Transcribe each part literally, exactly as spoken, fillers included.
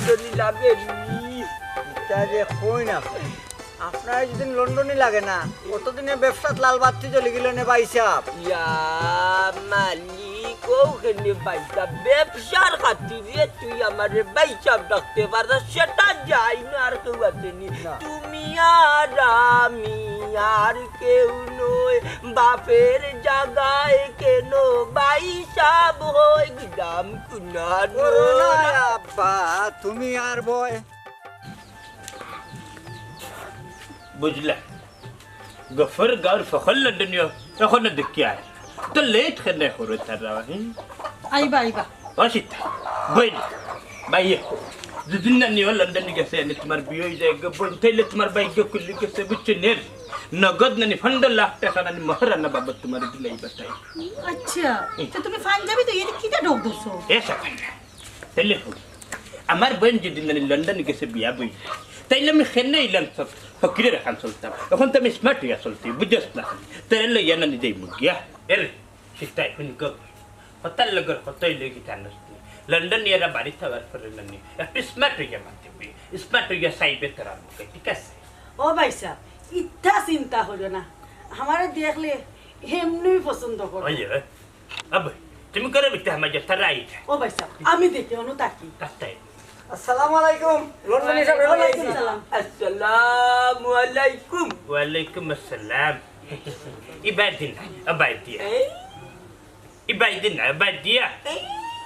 লন্ডনি লাগে নি। ইটা যে কই না। আপনার যেদিন লন্ডনি লাগে না, অতদিনে ব্যবসাত লাল বাতি জ্বলি গেল নে ভাই সাহেব। ইয়া মালিক, ও কেনে ভাই সাহেব, ব্যবসার খাতিরে তুই আমারে ভাই সাহেব ডাকতে পারস, সেটা যাই না আর কেউ আছে নি। না। তুমি আর আমি আর কেউ নয়, বাপের জাগায় কেন ভাই সাহেব হয়ে গেলাম কুনানো। ও না আব্বা, তুমি আর বয়। বুঝলা? গফর গাউর ফখর লন্ডনিও এখনো দেখিয়ার। তো লেট কেনে করো তারা, হুম? আইবা, আইবা। ও সীতা, বইন, ভাইয়ে, দুদিন না নিও লন্ডনে গেছে, এনে তোমার বিয়ে হয়ে যায় গো, বইন, তাইলে তোমার ভাগ্য খুলি গেছে, বুঝছো নি? নগদ নানি পনেরো লাখ টাকা নানি মহারানা বাবা তোমার দিলাই বাতাই। আচ্ছা, তো তুমি পাঞ্জাবি তো এদিকে কিতা ঢোক ধরছো? এ সাবান। তাইলে হুন, আমার বইন যদি নানি লন্ডনে গেছে বিয়া বই, তাইলে আমি কেনে ইলাম সব ফকিরের এখান চলতাম। এখন তো আমি স্মার্ট হইয়া চলতে, বুঝছ না? তাইলে লইয়া নানি যাই মুগিয়া। এর সিস্টাই হুন গো, হতার লগর হতই লই গিতা নস্তি। লন্ডন এরা বাড়ি থাকার পরে নানি একটু স্মার্ট হইয়া মাতিবি, স্মার্ট হইয়া চাইবে তোরা মুখে, ঠিক আছে? ও ভাই সাহেব, ইতা চিন্তা করিও না, আমারে দেখলে এমনি পছন্দ করো। ওই যে, আবে, তুমি করে বিতে আমার যে তারাই। ও ভাই সাহেব, আমি দেখি অনু তাকি। তাতে। আসসালামু আলাইকুম। লন্ডনি সাহেব, ওয়ালাইকুম সালাম। আসসালামু আলাইকুম। ওয়ালাইকুম আসসালাম। ইবাদিন, আবাদিয়া। এই? ইবাদিন, আবাদিয়া। এই?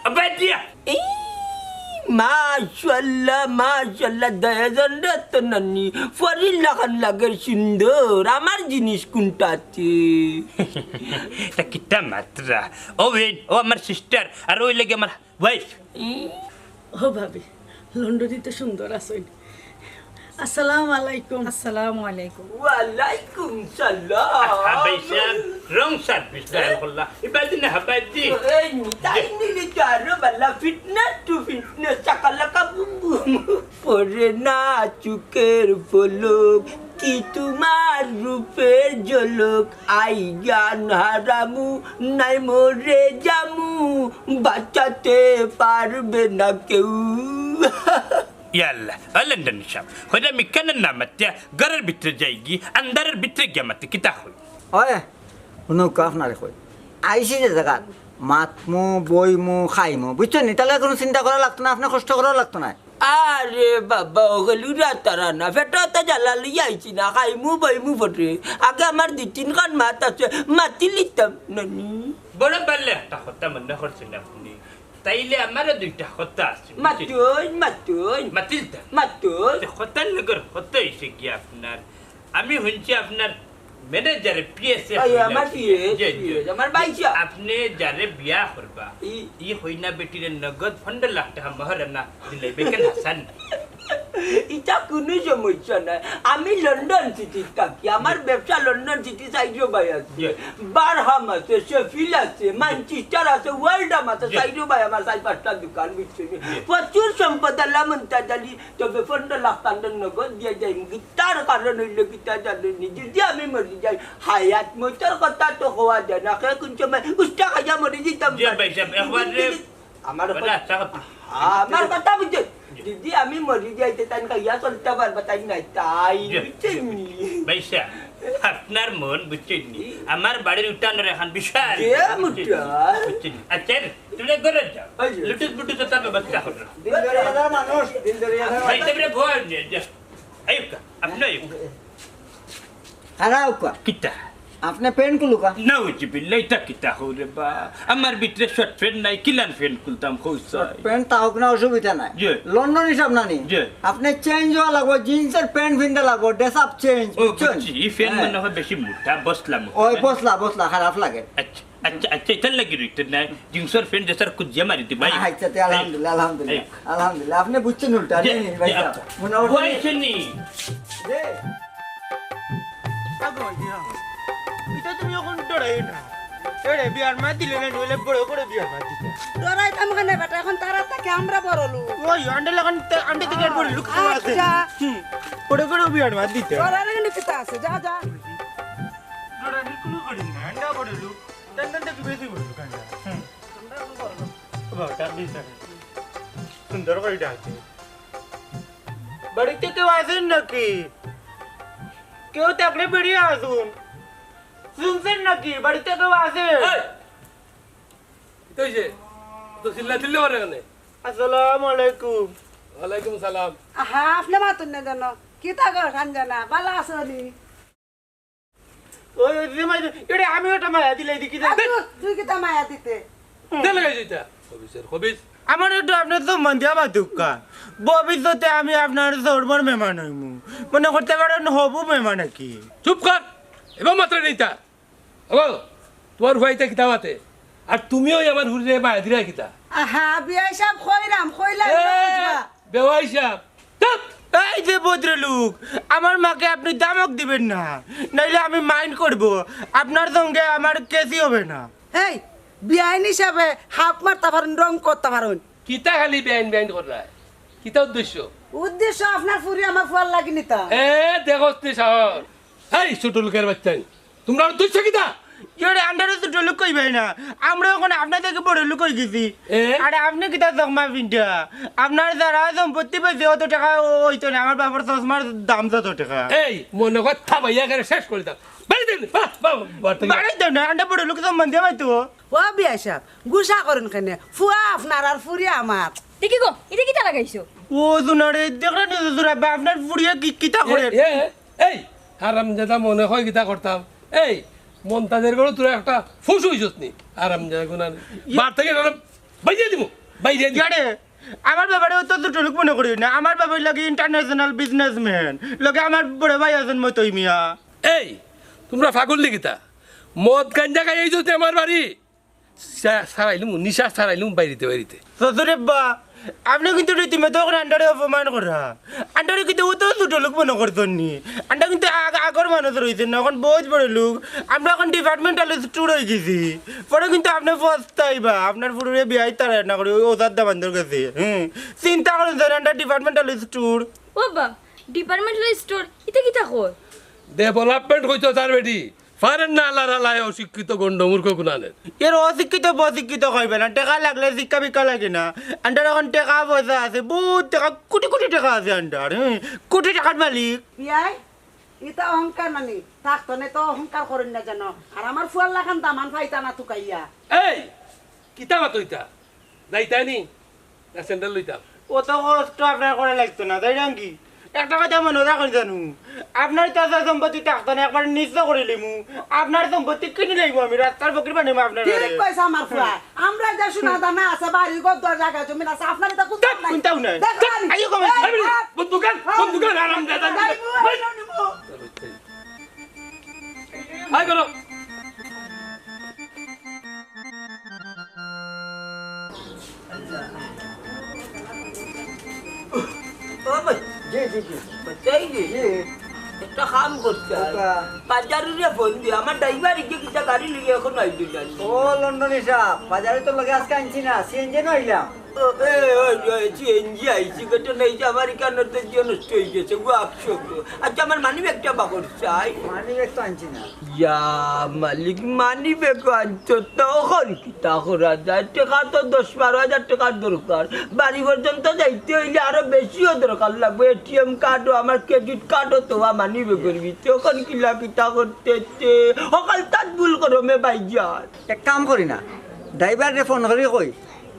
আবাদিয়া। এই? মাশাআল্লাহ, মাশাআল্লাহ, দয়াজনরা তো নানি, ফরির লাখান লাগের সুন্দর, আমার জিনিস কোনটা আছে? তা কিতা মাতরা? ও বেন, ও আমার সিস্টার, আর ওই লাগে আমার ওয়াইফ। ই, ও ভাবি, লন্ডনি তো সুন্দর আছইন। আসসালামু আলাইকুম। আসসালামু আলাইকুম। ওয়ালাইকুম সালাম। হাবাই সাহেব, রং সার্ভিস ডায়াল করলা। ইবাদি না হাবাদি। এই নিতাই নিলি তো আরো বালা, ফিটনেস টু ফিটনেস, চাকালাকা বুম বুম। পড়ে না চুকের পলক, কি তোমার রূপের ঝলক, আইজান হারামু, নাই মরে জামু, বাঁচাতে পারবে না কেউ। ইয়াল্লা, ও লন্ডনি সাহেব, হইলে আমি কেন না মাতিয়া ঘরের ভিতরে যাইগি, আন্দারের ভিতরে গিয়া মাতি কিতা হই? ওই, হুনউক্কা আপনারে কই। আইছি যে জাগাত, মাতমু, বইমু, খাইমু, বুঝছইন নি? তাইলে কুনু চিন্তা করা লাগতো না, আপনে কষ্ট করা লাগতো না। আরে বাবা, ওগুলো রাতারা না, পেটো তো জ্বালা লইয়া আইছি না, খাইমু, বইমু পরে। আগে আমার দুই তিনখান মাত আছে, মাতি লিতাম নানি। বড় পারলে একটা কথা মনে করছেন আপনি, তাইলে আমারও দুইটা কথা আছে, বুঝছেন? মাতুন, মাতুন। মাতিল তো? মাতুন। তো কথার লগর কথা হইছে কি আপনার, আমি হুনছি আপনার ম্যানেজারে, পিএসএ ভাই, আমার পিএস, জি, জি। পিএস, আমার ভাইসা। আপনে যারে বিয়া করবা, ই। ই হইনা বেটিরে নগদ পনেরো লাখ টাকা মহরানা দিলে বেকেন হাসান। ইটা কুনু সমস্যা নাই। আমি লন্ডন সিটিত থাকি। আমার জি। ব্যবসা লন্ডন সিটি সাইডও ভাই আছে। জি। বারহাম আছে, শেফিল্ড আছে, জি। ম্যানচেস্টার আছে, ওল্ডহাম আছে, জি। সাইডও ভাই আমার চার পাঁচটা দোকান, বুঝছইন নি? জি। প্রচুর সম্পদ আল্লাহ মুমতাজ আলী তবে পনেরো লাখ টাকা নগদ দিয়া যাইমু গি। তার কারণ হইল কিতা জানেন নি? যদি আমি মরি যাই, হায়াত মৌতর কথা তো কওয়া যায় না। কে কোন সময় উষ্টা খাইয়া মরি যাইতাম জি পারি। ভাই সাহেব, একবার রে, যদি আমার বলে কথা, আচ্ছা কথা। আমার কথা বুঝছেন? জি। যদি আমি মরি যাই, তে তাই খাইয়া চলতে পারবা, তাই নাই, তাই জি, বুঝছেন জি। নি? ভাই সাহেব, আপনার মন বুঝছেন নি? জি। আমার বাড়ির উঠানোর এখন বিশাল যে বুঝছেন নি? মুটা। বুঝছেন নি? আচ্ছা, তুমি ঘরে যাও। ওই যে। লুটুস বুটুস তার ব্যবস্থা করো। দিন ধরে এলার মানুষ, দিন ধরে এলার ভাই, মানুষ। তোমরা ভয় নিয়ে যাও। আইউক্কা, আপনে আইউক্কা। হারা উক্কা। কিতা? আপনে প্যান্ট খুলুকা। নাউজুবিল্লাহ, ইতা কিতা হও রে বা? আমার ভিতরে শর্ট প্যান্ট নাই, কিলান প্যান্ট খুলতাম, কও চাই। শর্ট প্যান্ট তা হোক না, অসুবিধা নাই। জি। লন্ডন হিসাব না নি? জি। আপনে চেঞ্জ হওয়া লাগবো, জিন্সের প্যান্ট ফিন্দা লাগবো, ড্রেস আপ চেঞ্জ, ও, বুঝছেন? বুঝছি, ই প্যান্ট হ্যাঁ। মনে হয় বেশি মোটা, বসলাম। ওই বসলা, বসলা, খারাপ লাগে। আচ্ছা। আচ্ছা, আচ্ছা, ইতার লাগি রইতো না। জিন্সর প্যান্ট যেতার কুজিয়া মারি দিবা। আচ্ছা, তে আলহামদুলিল্লাহ, আলহামদুলিল্লাহ, এই। আলহামদুলিল্লাহ। আপনে বুঝছেন উল্টা, জি, নি, নি, ভাই জি, সাহেব। আচ্ছা। মনে হয় বয়সে নি। জি। আগো, জি, হ্যাঁ। ইতা তুমি এখন ডরাইও না। এরে, বিয়ার মাত দিলে না, নইলে বড় করে বিয়ার মাত দিতে। ডরাইতাম কেনে বেটা, এখন তারা তাকে আমরা বড় লোক। ওই, আন্ডে লাগান, আন্ডে থেকে বড় লোক আছে। আচ্ছা। হুম। বড় করে বিয়ার মাত দিতে। ডরাইলে কিন্তু কিতা আছে, যা, যা। ডরাইলে কোনো করি না, আন্ডা বড় লোক। তেন তেন দেখি বেশি বলবো কান্ডা। হুম। ও বাবা, ডাক দিস না। সুন্দর করে ডাক দে। বাড়িতে কেউ আছেন নাকি? কেউ থাকলে বেরিয়ে আসুন। শুনছেন নাকি? বাড়িতে কেউ আছে? এই! কিতা অইছে? তো চিল্লা চিল্লি করে কেনে? আসসালামু আলাইকুম। ওয়ালাইকুম সালাম। আহা, আপনে মাতুন না যেন। কিতা গো, সঞ্জনা, ভালা আছো নি? ওই, ওই, যে মাই-, এরে, আমি ওটা মায়া দিলাই দেখি না। আরে, তুই কিতা মায়া দিতে? দে লাগাই দিতা। খবিসের খবিস। আমার একটু আপনার সম্মান দিয়া মাতুক্কা। ভবিষ্যতে আমি আপনার ধর্মর মেহমান হইমু। মনে করতে পারেন হবু মেহমান নাকি? চুপ কর। এবার মাত্র নিতা। ওগো, তোমার ভাইতে কিতা মাতে? আর তুমিও আমার হুরুরে মায়া দিরা কিতা? আহা, বিয়াই সাহেব কইরাম, কইলাম এ, না বুঝবা। বেওয়াই সাহেব, চুপ! এই যে ভদ্রলোক, আমার মাকে আপনি ধমক দিবেন না, নাইলে আমি মাইন্ড করব। আপনার সঙ্গে আমার কেসই হবে না। এই, বিয়াইন হিসাবে হাফ মারতা পারুন, রং করতা পারুন। কিতা খালি বেআইন বেআইন কররায়? কিতা উদ্দেশ্য? উদ্দেশ্য আপনার ফুরি আমার ফুয়ার লাগি নিতা। এ, দেখোস নি সাহস। এই ছোট লোকের বাচ্চা, তোমরা উদ্দেশ্য কিতা? ইয়ে রে, আন্ডারে তো ছোট লোক কইবায় না। আমরা এখন আপনার থেকে বড় লোক হয়ে গেছি। এ? আরে আপনি কিতা চশমা পিন্ডা? আপনার যারা সম্পত্তি পাইছে অত টাকা ও-, হইতো না। আমার বাবার চশমার দাম যত টাকা। এই, মনে কর থাবাইয়া করে শেষ করে দাও। বাড়ি দেন, বাড়া, বাড়া, বাড়ি দেন। বাড়ি দেন না, আন্ডা বড় লোক সম্মান দিয়ে পাইতো। ও বিয়াই সাহেব, গুসা করুন কেনে? ফুয়া আপনার আর ফুরি আমার। দেখি গো, এটা কিতা লাগাইছো? ও জুনারে, দেখলেন নি জুরা, বা আপনার ফুরিয়ে কি, কিতা করে? এ, এ, এই, হারামজাদা মনে হয় কিতা করতাম। এই, মন্তাজের ঘরে তোরা একটা ফুস হইছস নি? হারামজাদা গুনা। ইয়ে- বার থেকে বাইরে দিমু, বাইরে দিমু। ইয়ারে, আমার বাবারে অত ছোট লোক মনে করি না। আমার বাবা লাগে ইন্টারন্যাশনাল বিজনেসম্যান। লগে আমার বড় ভাই আছেন মতই মিয়া। এই, তোমরা ফাগুল নি কিতা? মদ গাঞ্জা খাই এই যদি আমার বাড়ি সা-, সারাইলুম, নিশা সারাইলুম বাইরিতে বাইরিতে। শ্বশুরেব্বা, আপনি কিন্তু রীতিমতো এখন আন্ডারে অপমান করা। আন্ডারে কিন্তু অত ছোট লোক মনে করছেন নি। আন্ডা কিন্তু আগ-, আগর মানুষ রইছে না, এখন বহুত বড় লোক। আমরা এখন ডিপার্টমেন্টাল স্টোর হয়ে গেছি। পরে কিন্তু আপনি পস্তাইবা, আপনার ফুরুরে বিয়াই তারা না করে ওই ওজার দামান্দর কাছে। হুম, চিন্তা করেন স্যার, আন্ডা ডিপার্টমেন্টাল স্টোর। ও বা, ডিপার্টমেন্টাল স্টোর, ইতা কিতা কয়? ডেভেলপমেন্ট কইতো তার বেটি। পারেন না আলার আলায় অশিক্ষিত গণ্ডমূর্খ গুনানের। এর অশিক্ষিত বশিক্ষিত কইবে না, টেকা লাগলে শিক্ষা ভিক্ষা লাগে না। আন্ডার এখন টেকা পয়সা আছে, বহুত টেকা, কোটি কোটি টেকা আছে আন্ডার, হ্যাঁ, কোটি টেকার মালিক। বিয়াই, ইতা অহংকার নানি, থাকতো নে তো অহংকার করেন না যেন। আর আমার ফুয়ার লাখান দামান পাইতা না তুকাইয়া। এই, কিতা মাতো ইতা? যাইতায় নি? না স্যান্ডেল লইতাম? অত কষ্ট আপনার করা লাগতো না, তাই না কি? একটা কথা মনে রাখুন জানু, আপনার চাচা সম্পত্তি থাকতো না, একবার নিঃস্ব করে লিমু, আপনার সম্পত্তি কিনে লইমু আমি, রাস্তার ফকির বানাইমু আপনার ঠিক ঘরে। কইছে আমার ফুয়া, আমরা যে সোনা দানা আছে, বাড়ি ঘর, দর জায়গা জমিন আছে, আপনার এটা কোন ধ্যাৎ, নাই? কোনটাও নাই। দেখলাম। ধ্যাৎ, আইও কমে। এই, এই, এই, বন্দুকান, বন্দুকান, আরাম দাদা। যাইবো, এই, এই, নিবো। আয় করো। ও ভাই, জি, জি, জি। বুঝছই কি? জি। একটা কাম করতে হয়। ওটা। বাজারুরে ফোন দি, আমার ড্রাইভার ইগে কিতা গাড়ি লইয়া এখন আইতো জানি। ও লন্ডনী সাহেব, বাজারে তো লগে আজকে আনছি না, সিএনজি না আইলাম। ও, এ, ওই, ওই, সিএনজি আইছি, বেটা নাই যে আমার এখানে তো জিও নষ্ট হয়ে গেছে, ও একশো। আচ্ছা, আমার মানি ব্যাগটা বাকর চাই। মানি ব্যাগ তো আনছি না। ইয়া মালিক, মানি ব্যাগ আনছো, তখন কিতা করা যায়? টেকা তো দশ বারো হাজার টেকার দরকার, বাড়ি পর্যন্ত যাইতে হইলে আরো বেশিও দরকার লাগবে। এটিএম কার্ডও আমার, ক্রেডিট কার্ডও তো মানি ব্যাগের ভিতরে, তখন কিলা কিতা করতে হতে? হকাল তাত ভুল করো মে ভাইজান। এক কাম করি না, ড্রাইভাররে ফোন করি কই,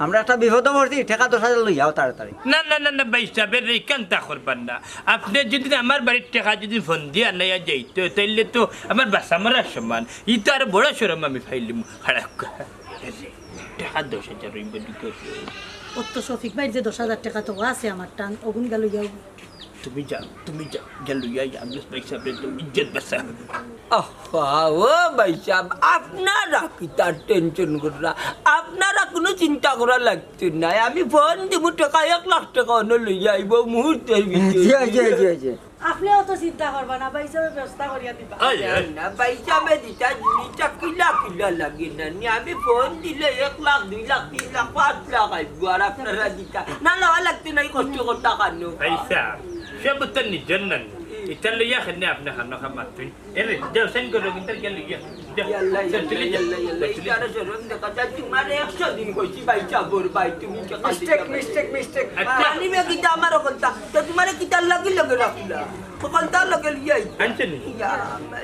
আমরা একটা বিপদে পড়ছি, টেকা দশ হাজার লই যাও তাড়াতাড়ি। না, না, না, না, ভাই সাহেব, এর এই কান্তা করবার না। আপনি যদি আমার বাড়ির টেকা যদি ফোন দিয়া আনাইয়া যাইতো, তাইলে তো আমার বাসা মরার সমান। ই তো আরো বড় শরম আমি ফাইলিমু। খাড়া ক-, টেকা দশ হাজার অইবো কি করে? অত শফিক ভাইর যে দশ হাজার টেকা তো আছে আমার টান, অগুন গেল গিয়া। তুমি যাও, তুমি যাও, গেল লইয়া আইয়া, আমি ভাই সাহেবের তো ইজ্জত বাঁচা। আহা, ও ভাই সাহেব, আপনারা কিতার টেনশন কররা? আপনারা কোনো চিন্তা করা লাগতো না। আমি ফোন দিমু, টেকা এক লাখ টেকা অনো লইয়া আইবো মুহূর্তের ভিতরে। জি, জি, জি, জি। আপনি অত চিন্তা করবা না, ভাই সাহেব ব্যবস্থা করিয়া দিবা। আয়, আয়। না, ভাই সাহেব দিতা জিনিসটা কিলা কিলা লাগে না নি? আমি ফোন দিলে এক লাখ, দুই লাখ, তিন লাখ, পাঁচ লাখ আইবো, আর আপনারা দিতা না, লওয়া লাগতো না, এই কষ্ট করতা কেন? ভাই সাহেব, সে বুঝতে নিজের না নি। এটা লইয়া কেনে আপনি খানো খামার তুই? এরে, যাও, সাইন করো, কিন্তু আর গেল গিয়া। যাও, ইয়াল্লা, যাও, চলে যাও। ইয়াল্লা, ইয়াল্লা, চলে যাও। ইয়াল্লা, শরম দেখা যায়, তোমার একশো দিন কইছি, ভাই, যাবর ভাই, তুমি কি খালি মিস্টেক, যাবে? Mistake, mistake. আচ্ছা। মানি ব্যাগ কিতা আমারও কথা। তো তোমারে কিতা তার লাগি লগে রাখলা। কখন তার লগে লিয়ে আইতা? আনছে নি? ইয়া,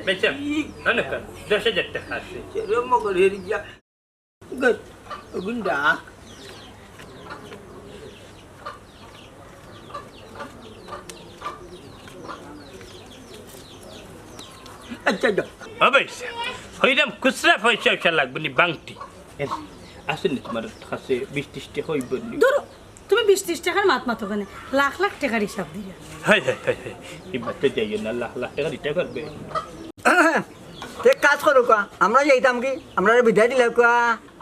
বেচা। মালিক। অনেক। দশ হাজার টাকা আছে। ছেড়ে মগর হেরি গিয়া। গো, ওগুন ডাক। আচ্ছা, যাও। ও ভাই সাহেব, হইলাম খুচরা পয়সা উসা লাগবো নি, বাংটি। এ, আছে নি তোমার কাছে বিশ ত্রিশ টাকা হইব নি? ধরো, তুমি বিশ ত্রিশ টাকার মাত মাতো কেনে? লাখ লাখ টাকার হিসাব দিরা। হায়, হায়, হায়, হায়। এই মাতে যাইও না, লাখ লাখ টাকা দিতে পারবে। তে কাজ করো কা, আমরা যাইতাম কি? আমরা বিদায় দিলাম কা?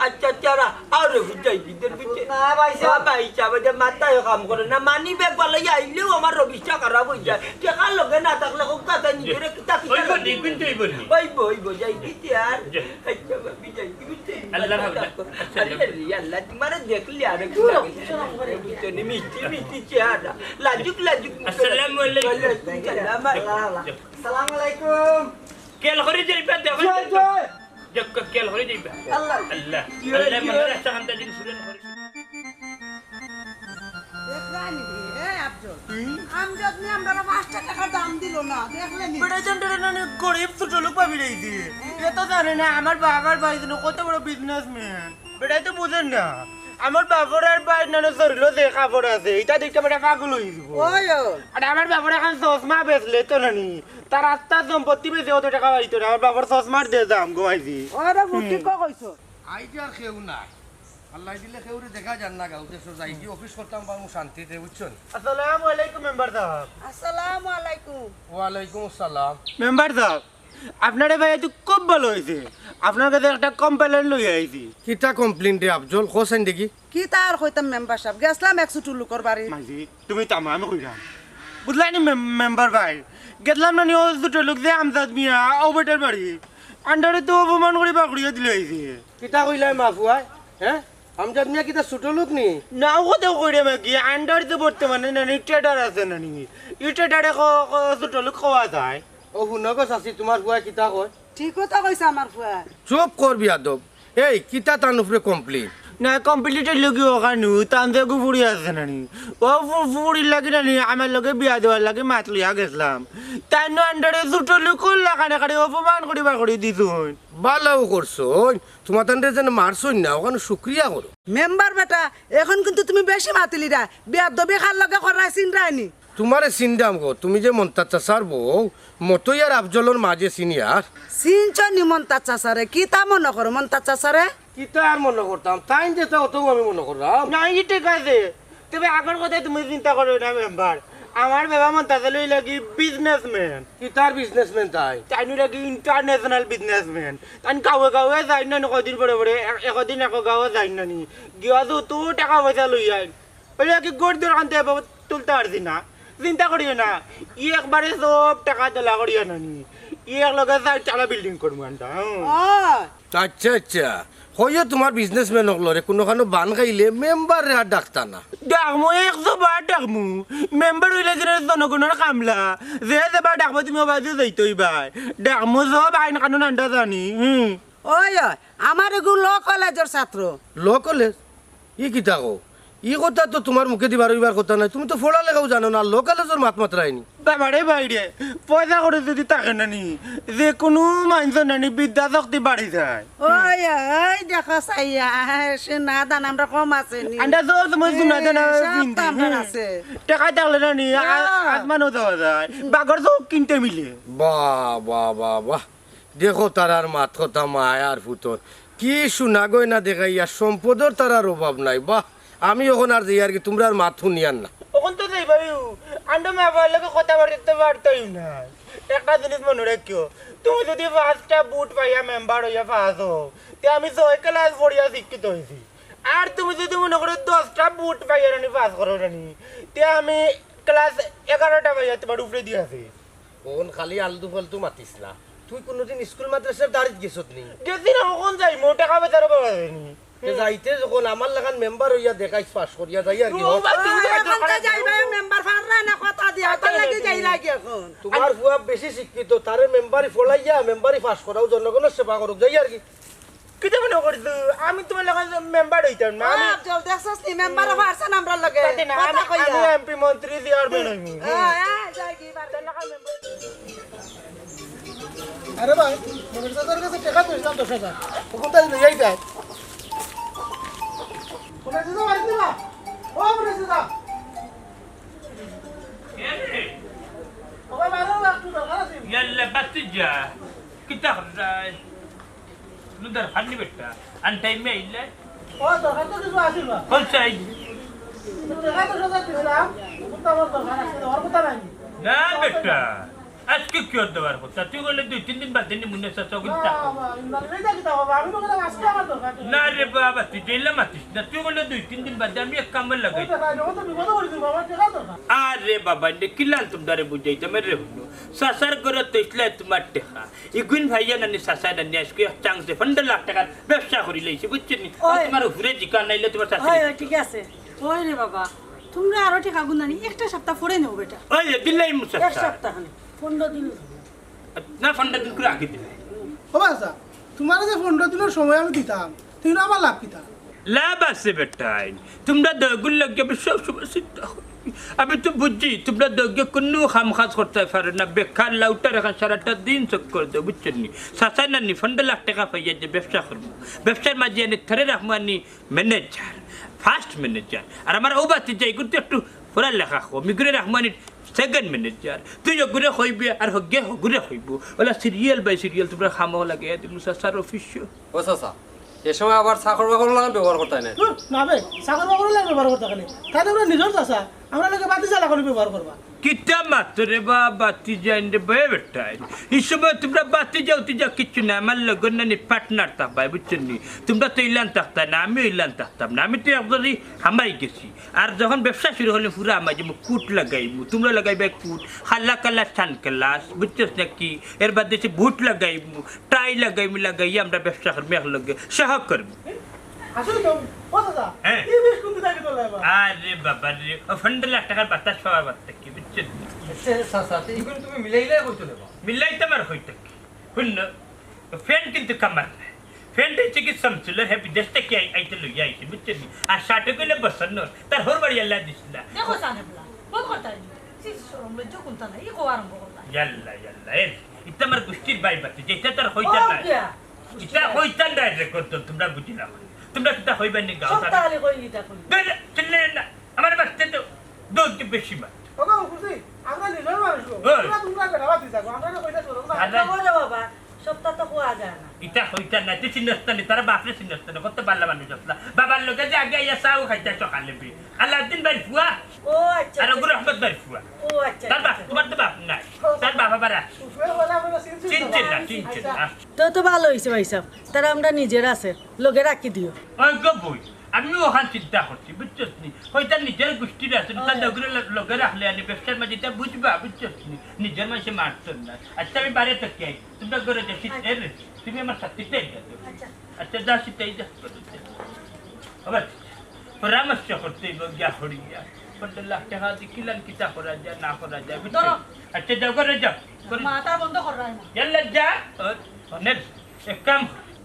আচ্ছা, আচ্ছা, রা-, আর রবি যাই, বিদের বিচে। না, ভাই সাহেব। ও ভাই সাহেব, এটা মাথায় কাম করে না। মানি ব্যাগ বালাই আইলেও আমার রবিশটা খারাপ হয়ে যায়। টেকা লগে না থাকলে খুব কথা নিজেরে কিতা কিতা ওই বলি, লাগে। কিন্তু ওই বলি। ওই বই, বই, যাই দিতে আর। যাই। আচ্ছা, ভাবি, যাই দিতে। আল্লাহ হাফেজ। আরে, আরে, আল্লাহ, তোমারে দেখলি আর একটু লাগে। বুঝছো নি, মিষ্টি, মিষ্টি চেহারা। লাজুক, লাজুক। আসসালামু আলাইকুম। ওয়ালাইকুম সালাম। যাও। আসসালামু আলাইকুম। খেয়াল করে যাইবা, দেখো। জয়, জয়। দেখো, খেয়াল করে যাইবা। আল্লাহ। আল্লাহ। জয়, আল্লাহ, জয়। মনে রাখছে, হামটা দিন সুরেন করে। দেখলাম রে, এ আফজল। হুম? আমজাদ মিয়া আমরারে পাঁচটা টাকার দাম দিল না, দেখলে নি? বেটা জানতে রে নানি গরিব ছোট লোক ভাবি রইছে। এ তো জানে না, আমার বাবার ভাই যেন কত বড় বিজনেসম্যান। বেটাই তো বুঝেন না। আমার বাবার আর ভাই নানো শরীরও যে কাপড় আছে, এটা দেখতে বেটা পাগল হয়ে দিব। ওই, ওই। আর আমার বাবার এখন চশমা বেচলে তো নানি, তার আস্তা সম্পত্তি বেচে অত টাকা পাইতো না। আমার বাবার চশমার দে দাম গো আইজি। ওরে বুদ্ধি হুম। কো কইছো? আইজ আর কেউ নাই। আল্লাহ দিলে কেউরে দেখা যার না গাঁও দেশো যাই কি অফিস করতাম পারমু শান্তিতে, বুঝছেন? আসসালামু আলাইকুম মেম্বার সাহেব। আসসালামু আলাইকুম। ওয়ালাইকুম আসসালাম। মেম্বার সাহেব, আপনারে ভাই তো খুব ভালো হইছে। আপনার কাছে একটা কমপ্লেন লই আইছি। কিতা কমপ্লেন রে আফজল? কও চাইন দেখি। কিতা আর কইতাম মেম্বার সাহেব, গেছলাম এক ছোট লোকর বাড়ি। মাইজি, তুমি তামা আমি কইরাম। বুঝলায় নি মেম-, মেম্বার ভাই? গেছলাম না নি ও ছোট লোক যে আমজাদ মিয়া, ও বেটার বাড়ি। আন্ডারে তো অপমান করি বাকড়িয়ে দিলে হইছে। কিতা কইলায় মা ফুয়ায়? হ্যাঁ? আমজাদ মিয়া কিতা ছোট লোক নি? না, ও তো কইরে মাগি, আন্ডার তো বর্তমানে নানি ট্রেডার আছে নানি। ই ট্রেডারে ক-, ক-, ছোট লোক কওয়া যায়। ও হুনো গো চাচি, তোমার ফুয়ায় কিতা কয়? ঠিক কথা কইছে আমার ফুয়ায়। চুপ কর বিয়াদব। এই, কিতা তান উপরে কমপ্লেন? না, কমপ্লেন ইটা লগি ওখানু, তান যে গু ফুড়ি আছে নানি। ও ফু-, ফুড়ির লাগি নানি, আমার লগে বিয়া দেওয়ার লাগি মাত লইয়া গেছলাম। তাইন আন্ডারে ছোট লোকর লাখানে খালি অপমান করি বাকড়ি দিছইন। ভালাউ করছইন, তোমার তানরে যেন মারছইন না, ওখানে শুক্রিয়া করো। মেম্বার বেটা, এখন কিন্তু তুমি বেশি মাতিলিরায়, বিয়াদবি কার লগে কররায় চিনরায় নি। তোমারে চিনরাম গো, তুমি যে মন্তাজ চাচার বউ, মতই আর আফজলর মাঝে সিনিয়র। চিনছো নি মন্তাজ চাচারে? কিতা মনো করো মন্তাজ চাচারে? কিতা আর মনো করতাম, তাইন যেতা অতউ আমি মনো কররাম। না, ই ঠিক আছে। তবে আগর কথা তুমি চিন্তা করো না মেম্বার। আমার বাবা মন্তাজ আলী লাগি বিজনেসম্যান। কিতার বিজনেসম্যান তাইন? তাইন লাগি ইন্টারন্যাশনাল বিজনেসম্যান। তাইন গাঁওয়ে গাঁওয়ে যাইন না নি, কদিন পরে পরে, এ-, একদিন এক গাঁওয়ে যাইন না নি। গিয়া যত টেকা পয়সা লই আইন। ওই আর কি গরিব দোকান থেকে বাবা তুলতে পারছি না। চিন্তা করিও না, ই একবারে সব টেকা তোলা করিও না নি। ই এক লগে চাইর চালা বিল্ডিং করমু আমরা, হুম। ও। আচ্ছা, আচ্ছা। কইও তোমার বিজনেসম্যান অকলরে, কুনুখানো বান খাইলে মেম্বাররে আর ডাকতা না। ডাকমু, একশো বার ডাকমু। মেম্বার অইলে যে জনগণর কামলা। যে যেবায় ডাকবো তুমি ওবায়দি যাইতে অইবায়। ডাকমু, সব আইন কানুন আমরা জানি, হুম। ওই, ওই, আমার এগু ল কলেজর ছাত্র। Law college? ই কিতা কও? ই কথা তো তোমার মুখেদি বার অইবার কথা নায়। তুমি তো পড়ালেখাও জানো না, ল কলেজর মাত মাতরায় নি। বাবারে ভাইরে, পয়সা কড়ি যদি থাকে না নি, যে কুনু মানষর না নি বিদ্যা শক্তি বাড়ি যায়। ওই, ওই, দেখো চাইয়া, সোনা দানা আমরা কম আছে নি। আমরা তো তোমার সোনা দানা এ, সব জিন্দি, তো আমরা হুম। আছে। টেকা থাকলে না নি, আ-, হ্যাঁ। আসমানও যাওয়া যায়। বাঘর চোখ কিনতে মিলে। বাহ, বাহ, বাহ, বাহ। দেখো তারার মাত কথা, মায় আর পুতর। কি সোনা গয়না দেখাইয়া, সম্পদর তারার অভাব নাই। বাহ, আমি অখন আর যাইয়ার কি, তুমরার মাত হুনিয়ার না। অখন তো যাইবায়উ, আন্ডা মা বাবার লগে কথা বার্তা বার্তাইও না। একটা জিনিস মনো রাখিও, তুমি যদি পাঁচটা ভোট পাইয়া মেম্বার অইয়া পাস অও, তে আমি ছয় ক্লাস পড়িয়া শিক্ষিত অইছি। আর তুমি যদি মনো করো দশটা ভোট পাইয়া রানি পাস করো রানি, তে আমি ক্লাস এগারোটা পাইয়া তোমার উপরেদি আছি। অখন খালি আলতু ফালতু মাতিস না। তুই কুনুদিন স্কুল মাদ্রাসার দাড়িত গেছত নি? গেছি না, অখন যাইমু, টেকা পয়সার অভাব আছে নি। তে যাইতে যখন আমার লাখান মেম্বার অইয়া দেখাইছ পাস করিয়া যাইয়ার কি ও হক? বাবা, তুমি ওই, যাইতে অখন তো পারো। যাইবায়, মেম্বার পাররা না, কথা দিয়া, কথা তার লাগি দিয়া যাই তুমি। লাগি অখন। তোমার ফুয়া বেশি শিক্ষিত, তারে মেম্বারি ফলাইয়া মেম্বারি পাস করাও, জনগণর সেবা করুক, যাইয়ার কি? কিতা মনে করছো? আমি তুমার লাখান মেম্বার অইতাম না। আমি আফজল, দেখছস নি, মেম্বারে পারছইন আমরার লগে। তাতে না, কথা আমি, কইয়া। আমি এমপি, মন্ত্রী, চেয়ারম্যান অইমু। হ্যাঁ, হ্যাঁ, যাই কি পারে। আরে ভাই, মনির চাচার কাছে টেকা পাইছিলাম দশ হাজার। অখন তাই লইয়াই যায়। মনির চাচা বাড়িত নি বা? ও মনির চাচা। ও ভাই, বাইরে আও, একটু দরকার আছে। ইয়াল্লা, বাতি যা। কিতা কররায়? কোনো দরকার নি বেটা, আন টাইমে আইলে। ও, দরকার তো কিছু আছিল বা। কোন চাই? তো দেখা তো সোজা দিছিলাম, কিন্তু আমার দরকার আছে, দেওয়ার কথা নাই। না বেটা, আজকে কিওর দেওয়ার কথা? তুই কইলে দুই তিন দিন বাদে নিমুনে চাচা, কিন্তু না, বাবা, ইন্দালিলে এটা কিতা হবে? আমি তো বললাম আজকে আমার দরকার। না রে বাবা, তুই জেলা মাতিস না, তুই কইলে দুই তিন দিন বাদে আমি এক কামে লাগাই। ওই দেখা, যখন তো বিপদে পড়েছি, বাবা, টেকা দরকার। আরে বাবা, এনে কিলান তুমরারে বুঝাইতাম রে হুনো। চাচার ঘরে তো ইসলায় তুমার টেকা। ইগুইন ভাইয়া নানি চাচা নানি আজকে এক চান্সে পনরো লাখ টেকার ব্যবসা করি লাইছে, বুঝছো নি? আর ওই। তুমার উপরে জিকা নাইলে তুমার চাচা ওই, ওই, ঠিক আছে। ওই রে বাবা, তুমরা আরো টেকা গুনানি, একটা সপ্তাহ পরে নেও বেটা। ওই, দিলাই মুসা এক সপ্তাহ খানি, পনরো দিন। না, পনরো দিন করে আগে দিলাই। ও বাবা, তুমারে যে পনরো দিনর সময় আমি দিতাম, তুই না আমার লাভ কিতা? লাভ আছে বেটাইন, তুমরা দুইগুর লাগি আমি সব সময় চিন্তা করি। আমি তো বুঝি, তুমরা দুইগুয়ে কুনু কাম কাজ করতায় পারো না, বেকার লাউটার লাখান সারাটা দিন চক্কর দেও, বুঝছো নি? চাচা নানি পনরো লাখ টেকা পাইয়া যে ব্যবসা করমু, ব্যবসার মাঝে আনি থরে রাখমু আনি ম্যানেজার, ফার্স্ট ম্যানেজার। আর আমার অউ বাতি যাই করতে একটু পড়ালেখা কম, ইগুরে রাখমু আনি সেকেন্ড ম্যানেজার। তুই অগুরে কইবে আর হগুয়ে হগুরে কইবো, অলা সিরিয়াল বাই সিরিয়াল তুমরার কামো লাগাইয়া দিমু চাচার অফিসো। ও চাচা, এ সময় আবার চাকর বাকর লাখান ব্যবহার করতায় না। ধুর, না বে, চাকর বাকর লাখান ব্যবহার করতা কেনে? তাইলে আমরার নিজর চাচা, আমরার লগে বাতিজা লাখান ব্যবহার করবা। কিতা মাতো রে বা, বাতিজাইন রে বা, এ বেটাইন। ই সময় তুমরা বাতিজা উতিজা কিচ্ছু না, আমার লগর নানি পার্টনার থাকবায়, বুঝছো নি? তুমরা তো ইলান থাকতায় না, আমিও ইলান থাকতাম না। আমি তো একবারে হামাই গেছি। আর যখন ব্যবসা শুরু করলে পুরা হামাই যাইমু, কুট লাগাইমু, তুমরা লাগাইবায় কুট, কালা কালা সানগ্লাস, বুঝছস নাকি? এর বাদে সে বুট লাগাইমু, টাই লাগাইমু, লাগাইয়া আমরা ব্যবসা করমু একলগে, সহ করমু। আসলে তো, ও চাচা, হ্যাঁ। এই বেশ কোন দিকে আগে চলে এবার? আরে বাবা রে, ও পনরো লাখ টেকার বাতাস পাওয়ার বাদ থাকি, বুঝছো নি? আচ্ছা, চাচা, তো ইগুন তুমি মিলাইলে কইতো না বা? মিলাইতাম আর কই থাকি। হুনো, ফ্যান কিন্তু কামার না। ফ্যানটা হচ্ছে কি শামসুলের, হে বিদেশ থাকি আই-, আইতে লইয়া আইছে, বুঝছো নি? আর শার্টে কইলে বসন্ত, তার হউর বাড়ি আল্লায় দিছিল না। দেখো সানেবলা, বন্ধ করতা নি। ছি, শরম লজ্জা কুনতা নাই, ই কওয়া আরম্ভ করলা। ইয়াল্লা, ইয়াল্লা, এ, ইতা আমার গুষ্টির ভাই বাতি, যেটা তার হইতা ও নাই। কিয়া? ইতা হইতা নাই রে, করতো, তুমরা বুঝিলাম। তুমরা কিতা হইবা নি গাও, সব তাহলে কই ইতা কই? দে, দে, চিল্লে না, আমার বাঁচতে তো দৌড় বেশি মার। ওগো, খুশি, আমরা নিজের মানুষ গো। ওই। তোমরা, তোমরা বেটা বাতি যাবো, আমরা না কইলে শরম না। আরে। ওরে বাবা, সবটা তো কোয়া যায় না। ইতা কইতা না, তুই চিনস না নি, তারা বাপরে চিনস না, কত বালা মানুষ আসলা। বাবার লগে যে আগে আইয়া চাও খাইতা সকালে বি। আলাউদ্দিন ভাইর ফুয়া। ও আচ্ছা, আর আচ্ছা। অগুর রহমত ভাইর ফুয়া। ও আচ্ছা, তার বাপ, আচ্ছা। তুমার তো বাপ নাই। ও, তার বাপ আবার আছে। ফুয়া বলে আমরা চিনছি না। চিনছে না, চিনছে আচ্ছা। না। তো, তো ভালো হইছে ভাইসাব, তারা আমরা নিজের আছে, লগে রাখি দিও। ওই গো বই, আমিও অখান চিন্তা করছি, বুঝছস নি? হয়তো নিজের গুষ্টির আছে, তার ওই। লগে, লগে রাখলে আনি ব্যবসার মাঝে ইতা বুঝবা, বুঝছস নি? নিজের মানষে মারতো না। আচ্ছা, আমি বাইরে থাকি আই, তুমরা ঘরে যাও, শীত আচ্ছা। এর, তুমি আমার সাথে যাই যাও। আচ্ছা। আচ্ছা, যা, শীত এই যা। আবার পরামর্শ করতে হইব, গিয়া হরিয়া। পনেরো লাখ টেকা দি কিলান কিতা করা যায়, না করা যায়, বুঝছো? ধরো। আচ্ছা, যাও, ঘরে যাও। ঘরে মাথা বন্ধ কর রায় না। ইয়াল্লা, যা। ও, অনেক এক কাম,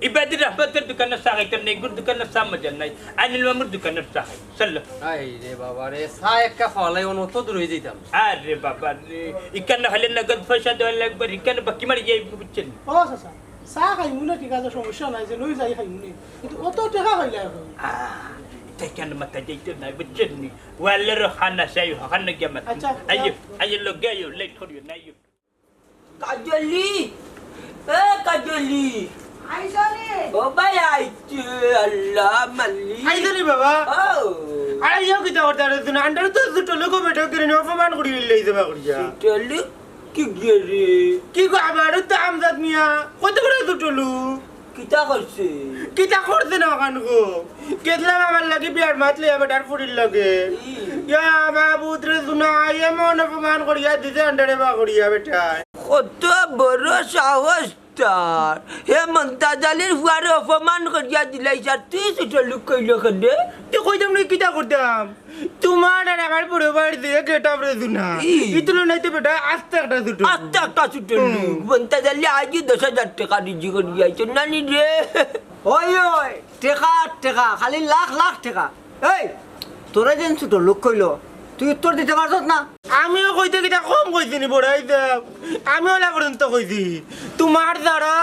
ইবাদি রহমতের দোকানের চা খাইতাম না, ইগুর দোকানের চা মজা নাই, আইনুল মামুর দোকানের চা খাই। চলো। আই রে বাবা রে, চা এক কাপ খাওয়ালাই অন অত দূর হয়ে যাইতাম। আরে বাবা রে, ইখান হলে নগদ পয়সা দেওয়া লাগবে, ইখান বাকি মারি যাই, বুঝছেন? ও চাচা, চা খাইমু না, ঠিক আছে, সমস্যা নাই, যে লই যাই খাইমু নি। কিন্তু অত টেকা হইলে এখন। আহ, ইটা কেন মাথা যাইতো না, বুঝছেন নি? ওয়ালের খানা চাই, ওখানে গিয়ে মাথা। আচ্ছা, আইও, আচ্ছা। আইও, লগে আইও, লেট করিও না, আইও। কাজলি, এ কাজলি। আইছো নি? ও ভাই আইছে, আল্লাহ মালিক। আইছো নি বাবা? ও। আইও কিতা করতে আর দিন আন্ডার তো দুটো লোক বেটা করে নিয়ে অপমান করি লই যাবা করিয়া। দুটো লোক কি গিয়ে রে? কি গো আবার তো আমজাদ মিয়া? কত বড় দুটো লোক? কিতা করছে? কিতা করছে না ওখান গো? গেছলাম আমার লাগি বিয়ার মাত লইয়া বেটার ফুড়ির লগে। ই। ইয়া মাবুদ রে, দুনাই এমন অপমান করিয়া দিছে আন্ডারে বা করিয়া বেটা। কত বড় সাহস, তার হে মন্তাজ আলীর ফুয়ারে অপমান করিয়া দিলাইছ, আর তুই ছোট লোক কইল কেনে? তে কইতাম না, কিতা করতাম? তুমার আর আমার বড় ভাইর যে গেট আপ রে দুনা, ই। ইতুলো নাইতে বেটা আস্তে একটা ছোট লোক। আস্তে একটা ছোট লোক। হুম। মন্তাজ আলী আইজ দশ হাজার টেকা রুজি করিয়া আইছ, নানি রে? ওই, ওই, টেকা, টেকা, খালি লাখ লাখ টেকা। এই, তোরে যেন ছোট লোক কইল, তুই উত্তর দিতে পারছস না? আমিও কইতে কিতা কম কইছি নি, বড়াই দেব। আমি অলা পর্যন্ত কইছি, তুমার যারা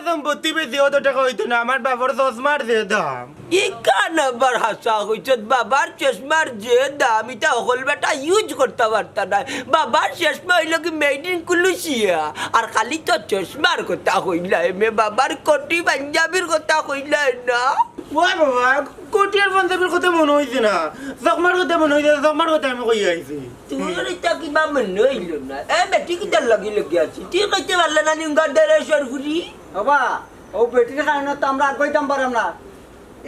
সম্পত্তি বেশি অত টেকা অইতো না, আমার বাবার চশমার যে দাম। ইখান আবার হাছা কইছত, বাবার চশমার যে দাম, ইটা হকল বেটা ইউজ করতা পারতা নায়। বাবার চশমা অইল কি মেড ইন কুলুশিয়া, আর খালি তো চশমার কথা কইলায়, মে বাবার কোটি পাঞ্জাবির কথা কইলায় না। ওই বাবা, কোটি আর পাঞ্জাবির কথা মনো অইছে না, চশমার কথা মনো অইছে, চশমার কথা আমি কইয়া আইছি। তুমার ইটা কিবা মনো অইল না? এ বেটি কিতার লাগি লাগি আছি? তুই কইতে পারলে না নি উঙ্গার দেড়শোর ফুরি? বাবা, ও বেটির কারণে তো আমরা আগাইতাম পারাম না।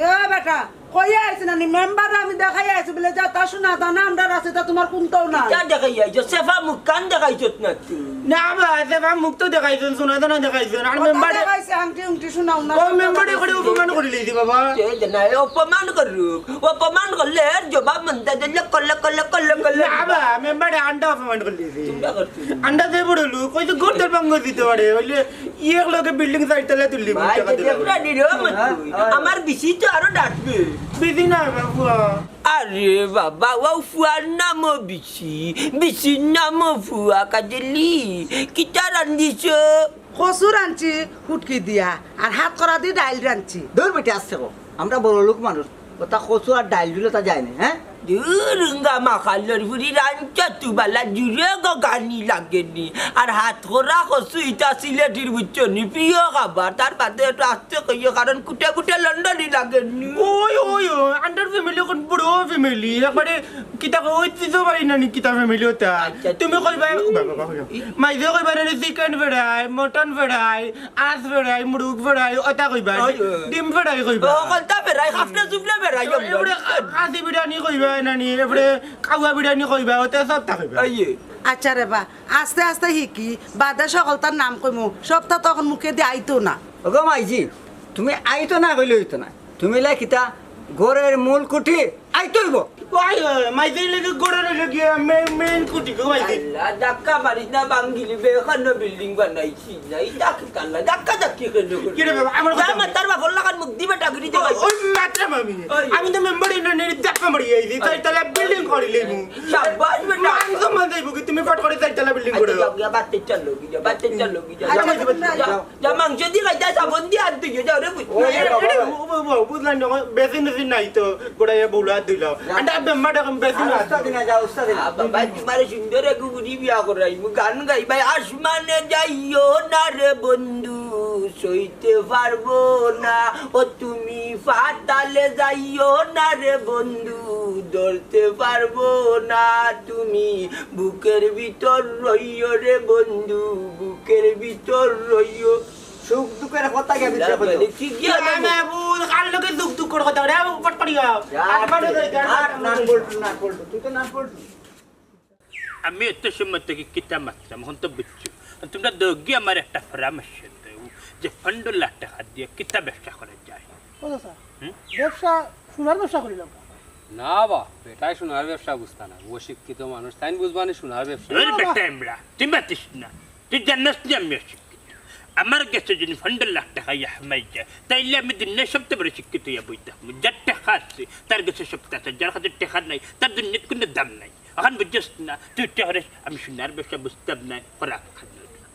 এ বেটা, কইয়া আইছি না নি? মেম্বাররে আমি দেখাইয়া আইছি বলে, যা তা শোনা, তা না, আমরা রাস্তা তুমার কুন্তাও না। ইটা দেখাইয়া আইছো, সেফা মুখ কান দেখাইছত না তুই? না বা, সেফা মুখ তো দেখাইছইন, শোনা তো না দেখাইছইন। আর মেম্বারে দেখাইছে, আংটি উংটি শোনাও না, ও মেম্বারে করে অপমান করিলাইছি বাবা। সে যে না, অপমান করুক, অপমান করলে এর জবাব মন্তাজ আলী করলে, করলে, করলে, করলে। না বা, মেম্বারে আন্ডা অপমান করিলাইছি। তুমরা করছো? আন্ডা যে বড় লোক, ওই তো গোটার ভাঙ্গ দিতে পারে, অইলে ই এক লগে বিল্ডিং চাইরতলা তুললি, ভাই, টাকা যে দিলাম। দেখরা নি রে, আমার হ্যাঁ, তুই। হ্যাঁ। আমার বিশি তো আরো ডাকবে। বিশি না, বাবু। আরে বাবা, ও ফুয়ার নামও বিশি, বিশির নামও ফুয়া, কাজলি। কিতা রান্ধিছো? কচু রানছি হুটকি দিয়া, আর হাত করা দি ডাইল রানছি। দূর বেটি, আস্তে কও, আমরা বড় লোক মানুষ, ওটা কচু আর ডাইল দিলে তা যায় না, হ্যাঁ? দূর, উঙ্গা মাখালর ফুরি রাঞ্চা তুবালা জুরে গো গানি লাগেনি। আর হাত করা কচু ইটা সিলেটির বুঝছো নি, প্রিয় খাবার। তার বাদে একটু আস্তে কইও, কারণ কুটে কুটে লন্ডনি লাগেনি। ওই, ওই, ওই, আন্ডার ফ্যামিলি অখন বড় ফ্যামিলি, একবারে কিতা কই, ওই তুই তো পারি না নি, কিতা ফ্যামিলি ওটা। আচ্ছা, তুমি কইবা, বাবা, বাবা, কইবা। মাইজে কইবা না নি, চিকেন ফ্রাই, মটন ফ্রাই, আস ফেরাই, মুরুগ ফেরাই, ওটা কইবা। ওই, ওই। ডিম ফেরাই কইবা। ও, কলতা ফেরাই, খাফনা চুফলা ফেরাই, তো আমরা এবারে খাসি বিরিয়ানি কইবা, নানি, এবারে কাওয়া বিরিয়ানি কইবা, ওটা সবটা কইবা। ওই। আচ্ছা রে বা, আস্তে আস্তে হিকি, বাদে সকলতার নাম কইমু, সবটা তখন মুখে দি আইতো না। ওগো মাইজি, তুমি আইতো না কইলে অইতো না। তুমি লাই কিতা ঘরের মূল কুঠি আইতো অইবো। ওই, ওই, মাইজি লাগি ঘরের লাগি মেইন, মেইন কুঠি গো মাইজি। আল্লাহ, ধাক্কা মারিস না, ভাঙ্গিলি বে, এখানো বিল্ডিং বানাইছি। না, এই ডাক কাল্লা, ধাক্কা ধাক্কি কেন করিস? কিরে বাবা, আমার যা কথা মাতার বাপর লাখান মুখ দিবে টাকরি দে ভাই। ওই মাতরাম আমি। ওই। আমি তো মেম্বার ইউনিয়নের ধাক্কা মারি আইছি, চাইরতলা বিল্ডিং করিলিমু। সাব্বাস বেটা। মান সম্মান যাইবো কি তুমি ফট করে চাইরতলা বিল্ডিং করে? আচ্ছা, যাও, গিয়া বাতে চলো, গিয়া বাতে চলো, গিয়া। আচ্ছা, যাও, তোমরা যাও, যাও। যা মাংস দি খাইতা, সাবন দি আত ধুইও, যাও রে, বুঝছো? ওই, ওই, ওই, ওই, বুঝলাম না, বেসিন টেসিন নাই তো, গোড়ায় বউলা আত ধুইলাও। যা। আন্ডা বেম্মা ডাকম বেসিন আর আত উস্তাদ ধুইলাও। না যাও, উস্তাদ না। আ, বাবা, তোমার সুন্দর এক গুড়ি বিয়া করাইমু, গান গাইবায়, আসমানে যাইও না রে বন্ধু, সইতে পারবো না, ও তুমি পাতালে যাইও না রে বন্ধু, ধরতে পারবো না তুমি, বুকের ভিতর রইও রে বন্ধু, বুকের ভিতর রইও। সুখ দুঃখের কথা কে ভিতরে কইতো? কি জ্ঞান না, আমি? না, বউ, কার লগে দুঃখ দুঃখর কথা, ওরে, ও পট পড়িয়া। যা, আর মানে তুই ওই গান নাট, নাট বলটু, নাট বলটু। তুই তো নাট বলটু। আমি এত সময় থাকি কিতা মাতরাম, অখন তো বুঝছো। তোমরা দুইগিয়ে আমার একটা পরামর্শ দেও যে পনেরো লাখ টেকা দিয়া কিতা ব্যবসা করা যায়। ও চাচা, হুম? ব্যবসা, সোনার ব্যবসা করিলাম। না বা, বেটায় সোনার ব্যবসা বুঝতা না। ও শিক্ষিত মানুষ, তাইন বুঝবা নি সোনার ব্যবসা। ওই না বা। বেটা এমরা, তুই মাতিস না। তুই জানস নি আমি অশিক্ষিত। আমার গেছে যদি পনেরো লাখ টেকা ইয়া হামাই যায়, তাইলে আমি দুনিয়ার সবচেয়ে বড় শিক্ষিত ইয়া বইতাম। যার টেকা আছে, তার গেছে সবতা আছে। যার কাছে টেকা নাই, তার দুনিয়াত কুনু দাম নাই। অখন বুঝছস না, তুই ইটা করিস, আমি সোনার ব্যবসা বুঝতাম না, করা খান।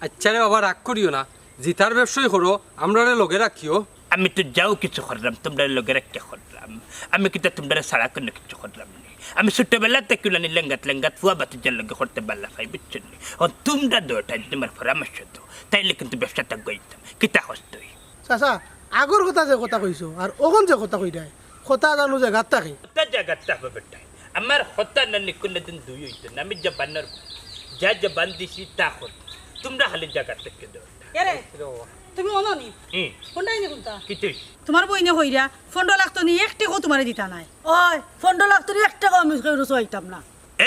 আচ্ছা রে বাবা, রাগ করিও না, জিতার ব্যবসাই করো, আমরারে লগে রাখিও। আমি তো যাও কিছু করলাম, তোমরারে লগে রাখিয়া করলাম। আমি কিতা তোমরারে ছাড়া কুনু কিছু করলাম নি? আমি ছোটবেলা থাকি উলানি লেঙ্গাত লেঙ্গাত ফুয়া ভাতিজার লগে করতে ভালা পাই, বুঝছো নি? অখন তোমরা দুইটায় যদি আমার পরামর্শ দেও, তাইলে কিন্তু ব্যবসাটা গইতাম। কিতা কস তুই? চাচা, আগর কথা যে কথা কইছো, আর অখন যে কথা কইরায়, কথা জানো জাগাত থাকে। কথা জাগাত থাকবো বেটায়। আমার কথা না নি কুনুদিন দুই অইতো না, আমি জবানর, যা জবান দিছি তা করি। তোমরা খালি জাগাত থাকি দেও। এরে, তুমি অনো নি? হুম। ফোনটা আইনে কোনটা? কিতা? তোমার বইনে কইরা, পনেরো লাখ তো নি, এক টেকাও তোমারে দিতা নায়। ওই, পনেরো লাখ তো নি এক টেকাও আমি কেউরে চাইতাম না।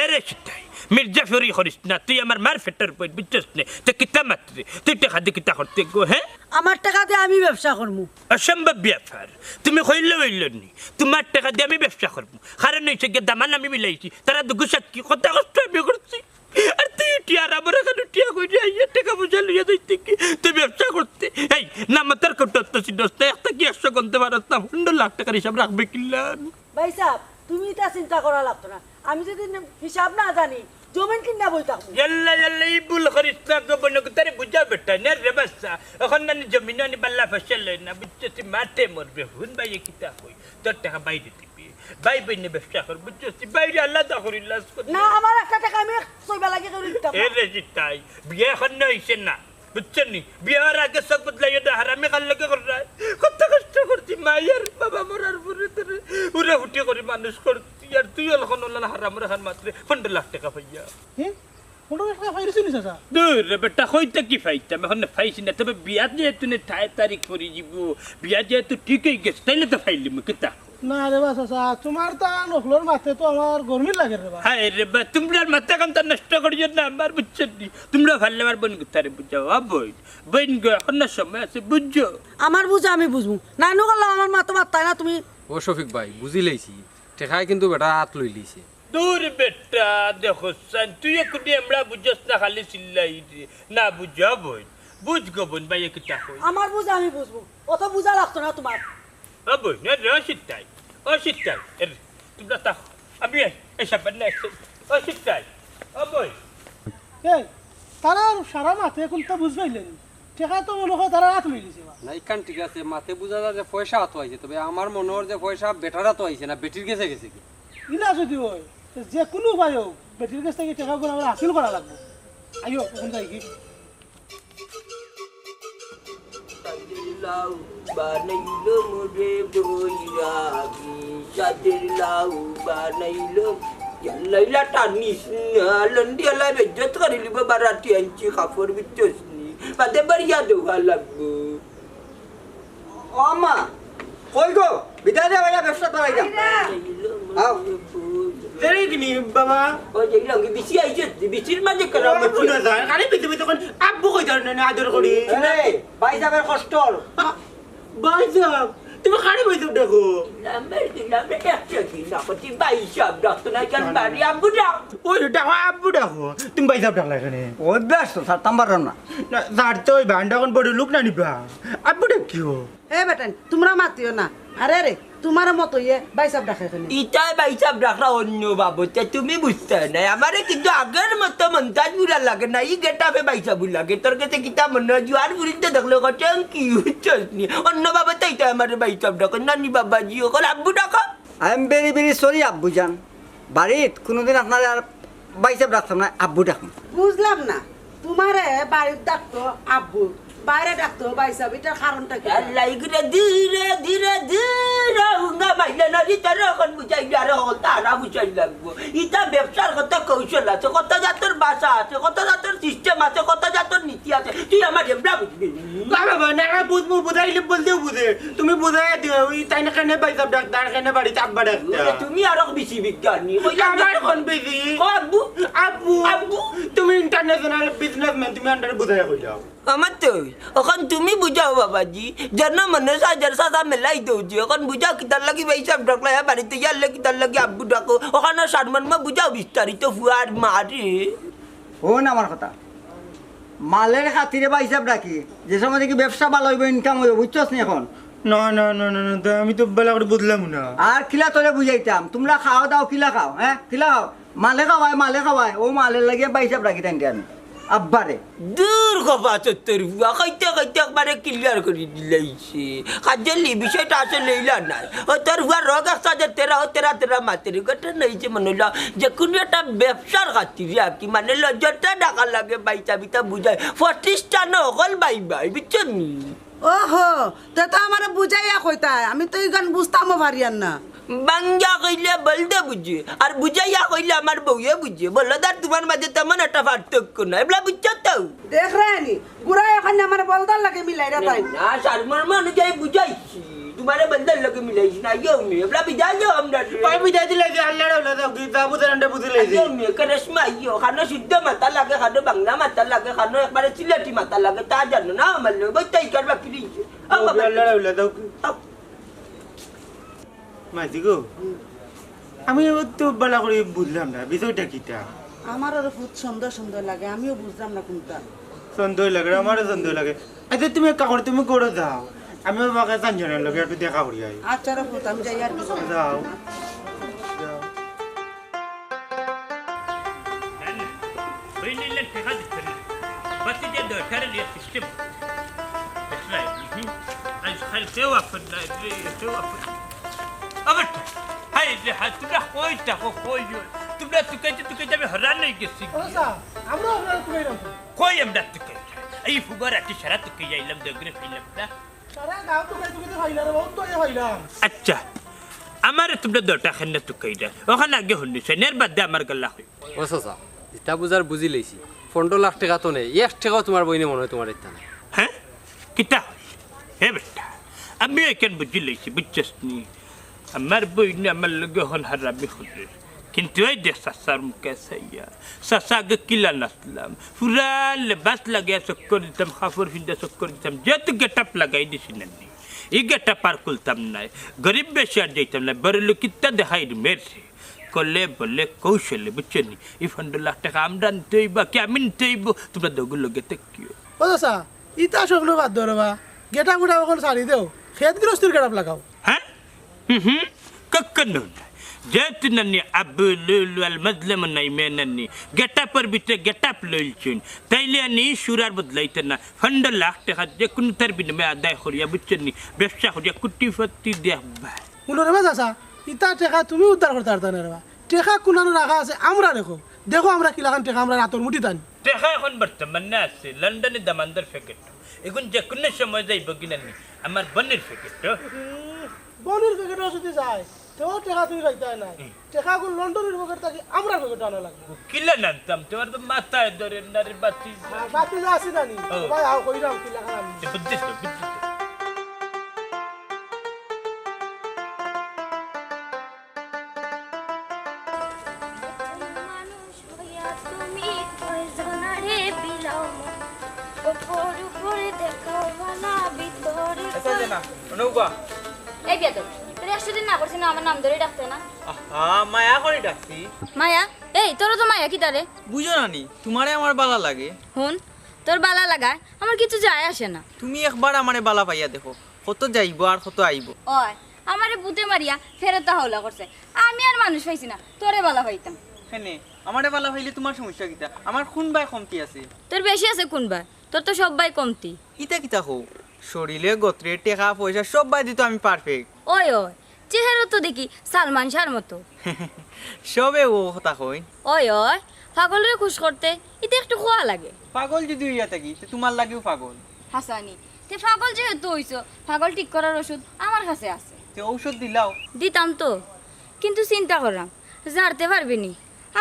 এরে সিতাই, মির্জাফরি করিস না, তুই আমার মার পেটর বইন, বুঝছস নি? তে কিতা মাতরে? তুই টেকা দি কিতা করতে গো, হে? আমার টেকা দি আমি ব্যবসা করমু। অসম্ভব ব্যাপার। তুমি কইলে অইলো নি, তুমার টেকা দি আমি ব্যবসা করমু। কারণ অইছে গিয়া দামান আমি মিলাইছি, তারা দুগু সাক্ষী, কত কষ্ট আমি করছি। আর তুই উঠিয়া আর আমার এখানে উঠিয়া কই যে আইয়া টেকা পয়সা লইয়া যাইতে কি? তুই ব্যবসা করতে? এই, না মাথার কটত্ত ছিনস না, একটা কি একশো গনতে পারস না, পনেরো লাখ টেকার হিসাব রাখবে কিলান? ভাইসাব, তুমি ইতা চিন্তা করা লাগতো না। আমি যদি ন-, হিসাব না জানি, জমিন কিনা বই থাকবো। ইয়াল্লা, ইয়াল্লা, ই ভুল করিস না গো, বইন গো, তারে বুঝা বেটা, নে রে বাচ্চা। অখন নানি জমিন আনি বাল্লা ফসল লয় না, বুঝছস? তুই মাঠে মরবে, হুন ভাই, এ কিতা কই? তোর টেকা বাইরে দিবি। ভাই বইনে ব্যবসা কর, বুঝছস? তুই বাইরে আলাদা করি লাজ করি। না, আমার একটা টেকা আমি সইবা লাগি করি দিতাম না। এ রে জিতাই, বিয়া অখন অইছে না। বুঝছস নি? বিয়ার আগে চউখ বদলাইও না, হারামি কার লগে কররায়। কত কষ্ট করছি, মাই আর বাবা মরার পরে তোরে উড়ে ফুটি করি মানুষ করছি। আর তুই অখন অলান হারামর এখান মাতরে পনেরো লাখ টেকা পাইয়া। হুম? পনেরো লাখ টেকা পাইলিছো নি, চাচা? দূর রে বেটা, কইতে কি পাইতাম? অখন পাইছি না, তবে বিয়া যেহেতু নে তাই তারিখ পড়ি যিবো, বিয়া যেহেতু ঠিক অই গেছে, তাইলে তো পাইলিমু, কিতা? না রে বা চাচা, তুমার তা নকলর মাতে তো আমার গরমি লাগে রে বা। হায় রে বা, তুমরার মাতে কান্তা নষ্ট করিও না আমার, বুঝছস নি? তুমরা পারলে আমার বইন গুতারে বুঝাও, আ বইন। বইন গো, অখনো সময় আছে, বুঝছো? আমার বুঝা আমি বুঝমু। নানু করলাম আমার মা তো মাততায় না তুমি। ও শফিক ভাই, বুঝিলাইছি। টেকায় কিন্তু বেটা আত লইলিছে। দূর বেটা, দেখো চাইন, তুই একটু আমরা বুঝছস না, খালি চিল্লাই রে। না বুঝা বইন। বুঝ গো বইন, ভাইয়ে কিতা কই? আমার বুঝা আমি বুঝমু। অত বুঝা লাগতো না তুমার। ও বইন, এ রে, ও সিট্টাই, ও সিট্টাই, এ রে, তুমরা থাকো। আমি আই, এই সাবান না, এই, ও সিট্টাই, ও বইন। এই, তারা আর সারা মাতে অখন তো বুঝ পাইলে নি। টেকা তো মনে হয় তারা আত লইলিছে বা। না, ইখান ঠিক আছে, মাতে বুঝা যায় যে পয়সা আতো আইছে, তবে আমার মনে হয় যে পয়সা বেটার আতো আইছে না, বেটির গেছে গেছে কি। ইলা যদি অয়, তে যে কুনু উপায় অউক, বেটির গেছ থাকি টেকাগুন আমার হাসিল করা লাগবো। আইও, অখন যাই কি? সাদের লাউ বানাইল মোরে বৈরাগী, সাদের লাউ বানাইল। ইয়াল্লা, ইলা টানিস না, লন্ডি আলা বেইজ্জত করিলিবো, বারাটি আনছি কাপড়, বুঝছস নি? বাদে বাড়িয়া দেওয়া লাগবো। ও আম্মা, কই গো? বিদায় দে, ভাইয়া, ব্যবসা তো ভাইয়া। আও। দেরি কিনি, বাবা? ও, যে লঙ্গি বিচি আইছে, বিচির মাঝে কেন ও, আম্মা, বুঝা যায়। আরে, বিচি, বিচি, কোন আব্বু কই ধরে না, আদর করি। আরে, ভাই সাহেবের কষ্ট। আ, ভাই সাহেব, তুমি কারে ভাই সাহেব ডাকো? নামের কি নামে একশো দিন না, করছি ভাই সাহেব ডাকতো না, কেন বাড়ি আব্বু ডাক? ওই, ডাকো, আব্বু ডাকো। তুমি ভাই সাহেব ডাকলা কেনে? অভ্যাস তো, ছাড়তাম পারলাম না। না, ছাড়তে অইবা, আন্ডা কোন বড় লোক না নিবা। আব্বু ডাকিও। এ বেটাইন, তুমরা মাতিও না। আরে রে, তুমার মতো ইয়ে ভাই সাহেব ডাকে কেনে? ইতায় ভাই সাহেব ডাকরা অন্য বাবদে, তুমি বুঝতায় নায়। আমারে কিন্তু আগের মতো মন্তাজ বুড়া লাগে না, ই গেটাপে ভাই সাহেব লাগে। তোর গেছে কিতা মনে অয়? জুয়ার বুড়িতে দেখলে কয়, "Thank you", বুঝছস নি? অন্য বাবদে ইতায় আমারে ভাই সাহেব ডাকে, নানি বাবাজি, অখন আব্বু ডাকো। I am very, very sorry, আব্বু জান। বাড়িত কুনুদিন আপনারে আর ভাই সাহেব ডাকতাম না, আব্বু ডাকমু। বুঝলাম না, তুমারে বাড়িত ডাকতো আব্বু, বাইরে ডাকতো ভাই সাহেব, ইটার কারণটা কিতা? আল্লাহ, ইগুরে ধীরে ধীরে ধীরে হুঙ্গা মাইলে না রে, তোরে অখন বুঝাইলে আরে হকল তারা বুঝাই লাগবো। ইতা ব্যবসার কত কৌশল আছে, কত জাতর ভাষা আছে, কত জাতর system আছে, কত জাতর নীতি আছে, তুই আমার এমরা বুঝবি নি? বাবা, বাবা, না, না, বুঝবো, বুঝাইলে বলতেও বুঝে। তুমি বুঝাই দিও, ওই তাই না কেনে ভাই সাহেব ডাকতা, আর কেনে বাড়িত আব্বা ডাকতা। ওরে, তুমি আরো বেশি বিজ্ঞানী। ওই আমার কোন বেশি? ও আব্বু। আব্বু। আব্বু। তুমি international businessman, তুমি আন্ডারে বুঝাই কই যাও। আমার তো, অখন তুমি বুঝাও বাবাজি, যেন মনে সাজার সাজা মেলাই দৌজি, অখন বুঝাও কিতার লাগি ভাই সাহেব ডাকলা, হ্যাঁ, বাড়িতে ইয়ারলে কিতার লাগি আব্বু ডাকো, অখানো সারমর্ম বুঝাও বিস্তারিত ফুয়ার মারে। হুন আমার কথা, মালের খাতিরে ভাই সাহেব ডাকি, যে সময় দেখি ব্যবসা ভালা অইবো, income অইবো, বুঝছস নি অখন? না, না, না, না, না, তা আমি তো ভালা করি বুঝলাম না। আর কিলা তোরে বুঝাইতাম, তুমরা খাও দাও, কিলা খাও, হ্যাঁ, কিলা খাও? মালে খাওয়ায়, মালে খাওয়ায়, অউ মালের লাগিয়া ভাই সাহেব ডাকি তাইনরে আমি। আব্বারে। দূর কপা চত্বর বুয়া, কইতে কইতে একবারে clear করি দিলাইছে। কাজলি বিষয়টা আসলে ইলা নায়। ও তোর বুয়া রগ একসাথে তেরা, ও তেরা তেরা মাতের। ঘটনা অইছে মনে অইলো, যে কুনু একটা ব্যবসার খাতিরে আর কি, মানে লজ্জাটা ডাকা লাগে, ভাই সাহেব ইতা বুঝায়। প্রতিষ্ঠান অকল ভাই ভাই, বুঝছো নি? ওহো, তে তো আমারে বুঝাইয়া কইতায়, আমি তো ইখান বুঝতামও পারিয়ার না। বাঙ্গিয়া কইলে বলদে বুঝে, আর বুঝাইয়া কইলে আমার বউয়ে বুঝে। বলদ আর তুমার মাঝে তেমন একটা পার্থক্য নাই, এবলা বুঝছো তো? দেখরায়নি, বুড়ায় অখান আমারে বলদর লগে মিলাইরা তাই। না, সারমর্ম অনুযায়ী বুঝাইছি। তোমারে বন্দার লগে মিলাইছি না, আইও মে, এবলা বিদায় দিও আমরা রে। ওই বিদায় দিলে কি আল্লাহর আওলাদ, যাও কি, যা বুঝার আন্ডা বুঝি লইছি। আইও মে, কারণ সময় আইও, কারণ শুদ্ধ মাতা লাগে, কারণ বাংলা মাতা লাগে, কারণ একবারে সিলেটি মাতা লাগে, তা জানো না আমার লগে, বই তাই কারবা ফিরি। ও, আল্লাহর আওলাদ, যাও কি। মাইজি গো, আমি তো বালা করি বুঝলাম না, বিষয়টা কিতা? আমার ওর ফুত সন্দেহ সন্দেহ লাগে, আমিও বুঝলাম না কোনটা। সন্দেহ লাগে, আমারও সন্দেহ লাগে। আচ্ছা, তুমি এক কাম করো, তুমি ঘরো যাও, আমি ওর বাকে চাইনজনর লগে একটু দেখা করি আই। আচ্ছা রে ফুত, আমি যাই আর কি। যাও। যাও। বইন ইলা টেকা দিছে না। বাকি যে দরকার ইয়া সিস্টেম। বুঝলাই? হুম। আজকাল কেউ আপদ নাই রে, কেউ আপদ নাই। আবার তো, হায় রে, হায়, তোমরা কই থাকো, কই যাও? তোমরা তুকাইতে তুকাইতে আমি হরান অই গেছি। ও স্যার, আমরাও আপনারা তুকাইলাম তো। কই আমরা তুকাই? এই ফুবার রাতি সারা তুকাই যাইলাম, দগরে পাইলাম না। সারা গাঁও তুকাই তুকাইতে পাইলাম রে, বহুত তো পাইলাম। আচ্ছা, আমারে তোমরা দরটা খেনে তুকাইরা। ওখানে আগে হুনিছ, এর বাদে আমার গলা কই। ও চাচা, ইতা বুঝার বুঝি লইছি। পনেরো লাখ টেকা তো নেই, এক টেকাও তোমার বইনে মনে হয় তোমার ইতা না। হ্যাঁ? কিতা? হে বেটা, আমি এখান বুঝি লইছি, বুঝছস নি? আমার বইনে আমার লগে হন হারামি করে। কিন্তু এই দেখ চাচার মুখে চাইয়া, চাচা আগে কিলা নাচলাম, পুরা লেবাস লাগাইয়া চক্কর দিতাম, কাপড় পিন্দা চক্কর দিতাম, যেহেতু গেটআপ লাগাই দিছি না নি। ই গেটআপ আর খুলতাম নায়, গরিব বেশে আর যাইতাম নায়, বড় লোকিতা দেখাই মেরছে। কলে বলে কৌশলে, বুঝছো নি? ই পনেরো লাখ টেকা আমরা নিতে অইবা, কি আমি নিতে অইবো? তোমরা দগুর লগে থাকিও। ও চাচা, ইতা সবলো বাদ দেও রে বা। গেটআপ গুটআপ অখন ছাড়ি দেও। খেত গৃহস্থির গেটআপ লাগাও। হ্যাঁ? হুম হুম। কখনো না। যেহেতু নানি আবু লুলু আল মাজলুম নাই মে নানি। গেটআপর ভিতরে গেটআপ লইলছইন। তাইলে আনি সুরার বদলাইতে না। পনেরো লাখ টেকা যে কোনো তার বিনিময়ে আদায় করিয়া, বুঝছো নি? ব্যবসা করিয়া কোটিপতি দেখবা। হুনো রে বা চাচা, ইতা টেকা তুমি উদ্ধার করতে পারতা না রে বা। টেকা কুনানো রাখা আছে, আমরা রেখো। দেখো আমরা কিলাখান টেকা আমরা আতর মুঠিত আনি। টেকা এখন বর্তমানে আছে লন্ডনে দামান্দর প্যাকেট। এখন যে কোনো সময় যাইব কিনা নি, আমার বইনর প্যাকেট। হুম, বইনর প্যাকেট যদি যায়, তেও টেকা তুমি পাইতায় না। হুম। টেকা এখন লন্ডনের প্যাকেট থাকি আমরা প্যাকেট আনা লাগবে। ও, কিলা নানতাম, তোমার তো মাথায় ধরে না রে বাতি। হ্যাঁ, বাতি যা আছে জানি। ও। ভাই, আও, কইরাম, কিলাখান আনি। এ, বুঝছি তো, বুঝছি তো। মানুষ হইয়া তুমি কয়জনারে বিলাও মন, উপর উপরে দেখাও বালা ভিতরে আচ্ছা, যে না, নৌকা। এই বেয়াদব, তোরে একশো দিন না করছি না আমার নাম ধরে ডাকতে না? আহা, মায়া করে ডাকছি। মায়া? এই, তোরও তো মায়া কিতা রে? বুঝো না নি, তোমারে আমার বালা লাগে। হুন, তোর বালা লাগায় আমার কিছু যায় আসে না। তুমি একবার আমারে বালা পাইয়া দেখো, কত যাইবো আর কত আইবো। ওই, আমারে বুতে মারিয়া ফেরত হাওলা করছে। আমি আর মানুষ পাইছি না, তোরে বালা পাইতাম। কেনে, আমারে বালা পাইলে তোমার সমস্যা কিতা? আমার কোন বায় কমতি আছে? তোর বেশি আছে কোন বায়? তোর তো সব বায় কমতি। ইতা কিতা কও? শরীরে, গোত্রে, টেকা, পয়সা সব বায় দিতো আমি perfect। ওই, ওই, চেহারা তো দেখি সালমান শাহর মতো। সবে ও কথা কইন। ওই, ওই, পাগলরে খুশ করতে ইতা একটু খোয়া লাগে। পাগল যদি হইয়া থাকি, তে তোমার লাগিও পাগল। হাসানি, তে পাগল যেহেতু হইছো, পাগল ঠিক করার ওষুধ আমার কাছে আছে। তে ঔষধ দিলাও। দিতাম তো, কিন্তু চিন্তা করলাম, জারতে পারবি নি?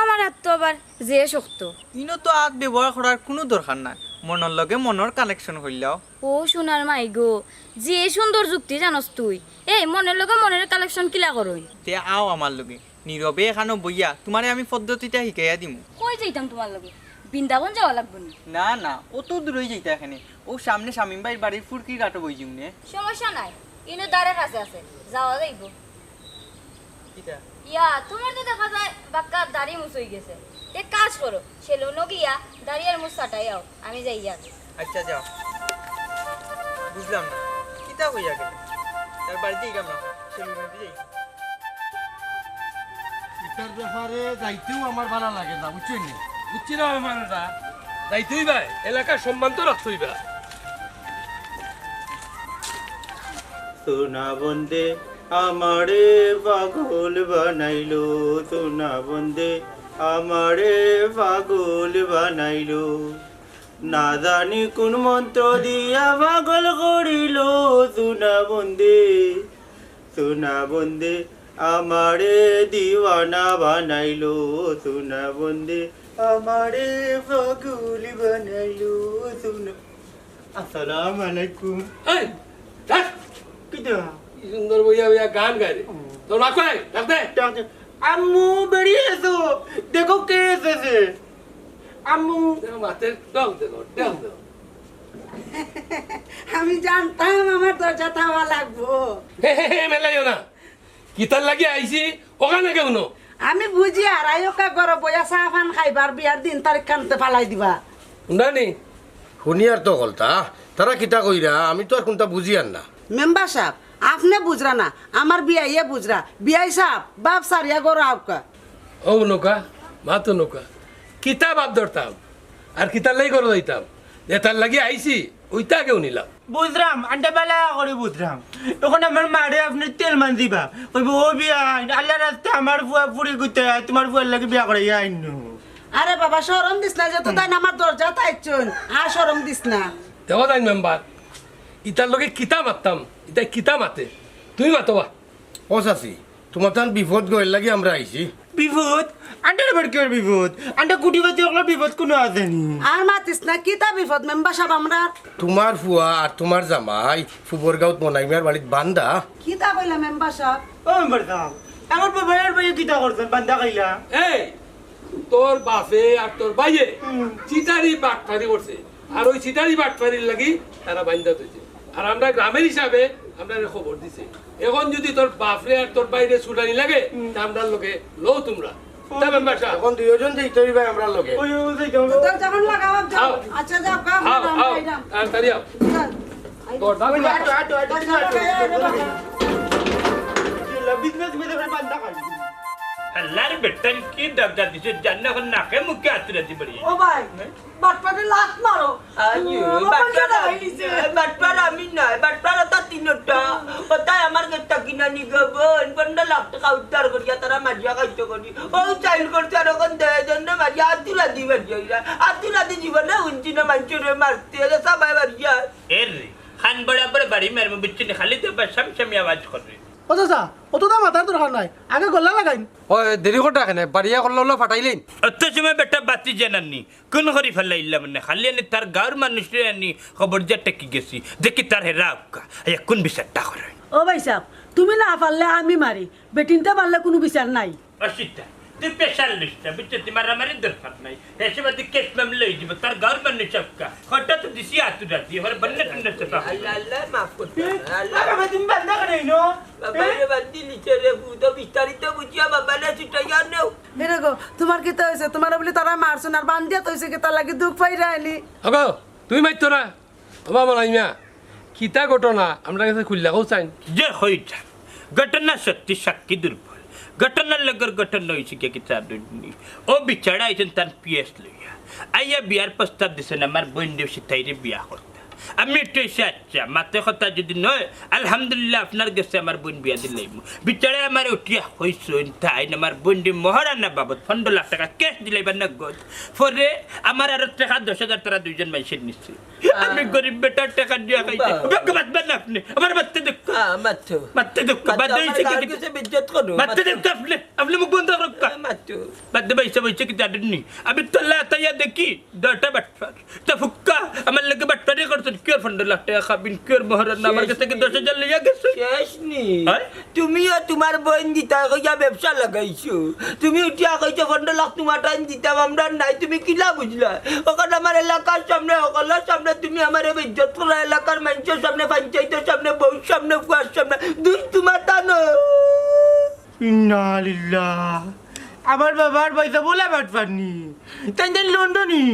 আমার আত তো আবার যে শক্ত। ইনো তো আত ব্যবহার করার কুনু দরকার নাই, মনর লগে মনর connection করিলাও। ও সোনার মাই গো, যে সুন্দর যুক্তি জানস তুই। এই মনর লগে মনর connection কিলা করইন? তে আও আমার লগে, নীরবে এখানো বইয়া তোমারে আমি পদ্ধতিটা হিকাইয়া দিমু। কই যাইতাম তোমার লগে? বৃন্দাবন যাওয়া লাগবো নি? না, না, অত দূরই যাইতা কেনে। ও সামনে শামীম ভাইর বাড়ির ফুরকির ঘাটো বই যামু নে। সমস্যা নাই, ইনো দ্বারে কাছে আছে, যাওয়া যাইবো। কিতা? ইয়া, তোমার তো দেখা যায় বাক্কা দাড়ি মুছ হই গেছে। তে কাজ করো, সেলুনো গিয়া দাড়ি আর মুছ ছাটাই আও, আমি যাই আগে। আচ্ছা, যাও। বুঝলাম না, কিতা কইয়া গেলে? তার বাড়িতে গেলাম না, সেলুনো দিয়ে যাই। ইতার ব্যাপারে যাইতেও আমার ভালা লাগে না, বুঝছইন নি? বুঝছি না, আমার ভালা না। যাইতেই বা, এলাকার সম্মান তো রাখতেই বা। সোনা বন্দে আমারে পাগল বানাইলো, সোনা বন্দে আমারে পাগল বানাইলো। না জানি কোন মন্ত্র দিয়া পাগল করিল, সোনা বন্দে, সোনা বন্দে আমারে দিওয়ানা বানাইলো, সোনা বন্দে আমারে পাগল বানাইলো, সোনা। আসসালামু আলাইকুম। এই, ধ্যাৎ! কিতা? সুন্দর বইয়া বইয়া গান গায় রে। তোর মা কই? ডাক দে। ডাক দে। আম্মু, বেরিয়ে এসো, দেখো কে এসেছে। আম্মু। দেখো, মাতে ডাক দে, ডাক দে। আমি জানতাম আমার দরজা থাওয়া লাগবো। হে, হে, হে, মেলাইও না। কিতার লাগি আইছি, ওখানে কেউ নো। আমি বুঝি আর আইও কা ঘরো বইয়া চা পান খাইবার, বিয়ার দিন তারিখ খানতে ফালাই দিবা। হুনরানি? হুনিয়ার তো হকলতা, তারা কিতা কইরা, আমি তো আর কুনতা বুঝিয়ার না। মেম্বার সাব, আপনে বুঝরা না, আমার বিয়াইয়ে বুঝরা। বিয়াই সাব, বাপ সারিয়া ঘরো আউক্কা। ও নৌকা, মা তো নৌকা। কিতা বাপ ধরতাম, আর কিতার লাগি ঘরো যাইতাম? যেতার লাগি আইছি, ওইটা আগে হুনিলাম। বুঝরাম, আন্ডা বালা করি বুঝরাম। এখন আমার মারে আপনে তেল মানজিবা। কইবো, "ও বিয়াই, আল্লার রাস্তায় আমার ফুয়া ফুরি গুতে, তুমার ফুয়ার লাগি বিয়া করাইয়া আইনু।" আরে বাবা, শরম দিস না, যে তো তাই আমার দরজা তাইছুন, আর শরম দিস না। দেখো তাই মেম্বার, ইতার লগে কিতা মাততাম, ইতায় কিতা মাতে, তুমি মাতো বা। ও চাচি, তুমার তান বিপদ গো, এর লাগি আমরা আইছি। বিপদ? আন্ডার আবার কিওর বিপদ? আন্ডা কুটিপতি অকলর বিপদ কুনু আছে নি? আর মাতিস না, কিতা বিপদ মেম্বার সাব আমরার? তুমার ফুয়া আর তুমার জামাই ফুবরগাঁওত মনাই মিয়ার বাড়িত বান্দা। কিতা কইলা মেম্বার সাব? ও মেম্বার সাব, আমার বাবায় আর ভাইয়ে কিতা করছইন? বান্দা খাইলা? এই, তোর বাপে আর তোর ভাইয়ে হুম। চিটারি বাটপারি করছে, আর ওই চিটারি বাটপারির লাগি তারা বান্দা থইছে। আর আমরা গ্রামের হিসাবে আমরারে খবর দিছে। এখন যদি তোর বাপরে আর তোর ভাইরে ছুটানি লাগে, হুম। তা আমরার লগে লও তুমরা। তা মেম্বার সাব। এখন দুইজন যাইতে অইবা আমরার লগে। ওই, ওই, ওই, ওই, ওই। তো যখন লাগাও, যাও। আও। আচ্ছা, যাও, যাও, আও, আমরা আও। যাইরাম। তাড়াতাড়ি আও। যাও। দরজা ওই, খুলো। আটো, আটো, আটো, দরজা আটো। লাগাও, আরে বাবা। কি হলো? বিজনেস মিলে ফের বান্দা খাই। আল্লার বেটাইন কি দরজা দিছে, জানি না, এখন নাকে মুখে আতুরা দি বাড়ি। ও ভাই, হ্যাঁ? বাটপারে লাত মারো। আইয়ো, ও, বাটপার, বাটপার আইলিছে। বাটপার আমি নায়, বাটপার ওটা তিনটা। ওটাই আমার গেটটা কিনা নি গো বোন, পনেরো লাখ টাকা উদ্ধার করিয়া তারা মারিয়া খাইতো করি। ও চাইল করছে আর এখন দেয় জন্য মারিয়া আতুরা দি মারিয়া অইরা। আতুরা দি জীবনে উনছি না মানষরে মারতে, এলে সবাই মারিয়া। এর রে, খান বরাবর বাড়ি মারমু বুঝছি না, খালি তো বা সামসামি আওয়াজ করে। ও চাচা, অত দাম মাতার দরকার নাই, আগে গলা লাগাইন। ও, দেরি করতা কেনে? বাড়িয়া করলে হলো ফাটাইলেন। অত সময় বেটা বাতি জানাননি, কোন করি ফেলাইলাম না, খালি আনি তার গাঁওর মানুষরে আনি খবর যে টেকি গেছি, দেখি তার হেরা আউক্কা, আইয়া কোন বিচারটা করে। ও ভাই সাব, তুমি না পারলে আমি মারি, বেটিন্তে পারলে কুনু বিচার নাই। অসিতা, তুই পেশাল নিস না, বুঝছো? তুই মারামারির দরকার নাই। এসে বাদে কেস মামলা অই যিবো, তার গাঁওর মানুষ আউক্কা। হঠাৎ দিছি আতুরা দি, এবার বন্যা টন্যা চেপা। আল্লাহ, আল্লাহ, মাফ করতে হবে। আল্লাহ। বাবা, তুমি বান্দা করে আইনো। বাবা, এ? এ বান্দি নিচে রে, ভূত বিস্তারিত বুঝিয়া বাবা না ছুটাইয়া নেও। এরে গো, তুমার কিতা অইছে? তুমারে বুলে তারা মারছইন, আর বান্দিয়া তো অইছে কিতা লাগি দুখ পাইরায়নি। আগো, তুমি মাইতো না। ও বাবা, নাইমা, কিতা ঘটনা? আমরার গেছে খুলিয়া কও চাইন। যে কইতা, ঘটনা সত্যি সাক্ষী দুর্বল। ঘটনার লগর ঘটনা অইছে গিয়া কিতা দুর্নি। ও বিচারা আইছইন তান পিএস লইয়া। আইয়া বিয়ার প্রস্তাব দিছইন আমার বইনরে সিতাইরে বিয়া করতা। আমি উঠি আইছি, আচ্ছা, মাতে কথা যদি নয়, আলহামদুলিল্লাহ, আপনার গেছে আমার বইন বিয়া দিলাইমু। বিচারা আমারে উঠিয়া কইছইন, তাইন আমার বইনরে মহরানা বাবদ পনেরো লাখ টাকা ক্যাশ দিলাইবা নগদ। পরে আমার আরো টাকা দশ হাজার তারা দুইজন মাইনষে নিছে। আমি গরিব বেটার টাকা দিয়া খাইছি। বাবা। বাবা, বাবা, বাবা, না আপনি। আমার বাচ্চা দুঃখ। আ, মাত্র। বাচ্চা দুঃখ। মাত্র বাদ আমার দিছে গাঁর কি? কাছে বেইজ্জত করো। বাচ্চা মাত্র। দুঃখ আপনি। আপনি মুখ বন্ধ করুন। আ, মাত্র। বাদ দে ভাই, সব হইছে কি জানেননি? আমি তো আল্লাহ তাইয়া দেখি, দশটা বাটপার। তা ফুক্কা, আমার লগে বাটপারি করছেন। কিওর পনেরো লাখ টাকা খাবিন, কিওর মহরত না, আমার শেষ কাছে কি নি। দশ হাজার লইয়া গেছে? শেষ নি। হ্যাঁ? তুমিও তুমার বইন দিতা কইয়া ব্যবসা লাগাইছো। তুমি উঠিয়া কইছো পনেরো লাখ তুমার টাইম দিতাম, আমরার নাই, তুমি কিলা বুঝলা? অখন আমার এলাকার সামনে, হকলর সামনে তুমি আমারে বেইজ্জত করো, এলাকার মাইনষর সামনে, পঞ্চায়েতর সামনে, বউর সামনে, ফুয়ার সামনে, দুষ তুমার তা নয়। ইন্না লিল্লাহ। আমার বাবার পয়সা বলে বাটপারনি। তাইন তাইন লন্ডনি।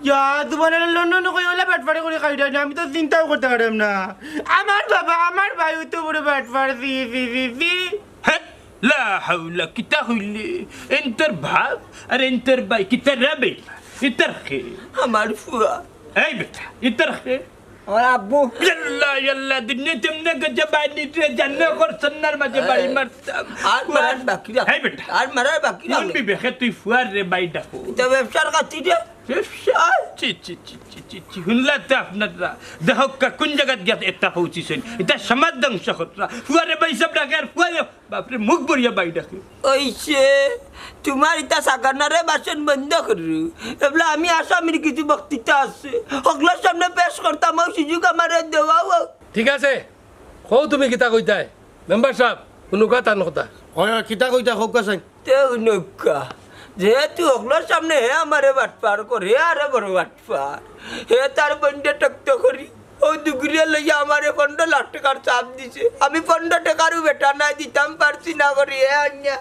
ইয়া, তুমার লন্ডন কই ওলা বাটপারি করি খাইরা না, আমি তো চিন্তাও করতে পারলাম না। আমার বাবা, আমার ভাই অত বড় বাটপার, ছি, ছি, ছি, ছি। হে, লা হাওলা, কিতা কইলে? এন্তর বাপ, আর এন্তর ভাই, কিতা রে বে? ইতার কে? আমার ফুয়া। এই বেটা, ইতার কে? আমার আব্বু। ইয়াল্লা, ইয়াল্লা, দুনিয়া তেমনে গজব আইনি রে, জানো কর সন্নার মাঝে বাড়ি মারতাম। আর মারার বাকি রাখ। এই বেটা। আর মারার বাকি রাখ। কোন বিবেকে তুই ফুয়ার রে ভাই ডাকো? এটা ব্যবসার কাছে রে। ব্যবসা? ছি, ছি, ছি, ছি, ছি, ছি। হুনলা তো আপনারা। দেখো কা-, কোন জায়গাত গিয়া এটা পৌঁছিছেন। এটা সমাজ ধ্বংস করতরা। ফুয়ারে ভাই সব ডাকে আর ফুয়ারে বাপরে মুখ ভরিয়া ভাই ডাকে। ওই সে, তুমার ইটা সাগানারে বাসন বন্ধ করু। এবলা আমি আসামির কিছু বক্তৃতা আছে। হকলর সামনে পেশ করতাম, ও সুযোগ আমারে দেওয়া হোক। ঠিক আছে, কও তুমি কিতা কইতায়? মেম্বার সাব, হুনুক্কা তান কথা। অয়, অয়, কিতা কইতায় কউক্কা চাইন। তে হুনুক্কা, যেহেতু হকলর সামনে হে আমারে বাটপার কর, হে আরো বড় বাটপার। হে তার বইনরে টক্ত করি, অউ দুগুরে লইয়া আমারে পনরো লাখ টেকার চাপ দিছে। আমি পনরো টেকারও বেটা নায়, দিতাম পারছি না করি, হে আইনা।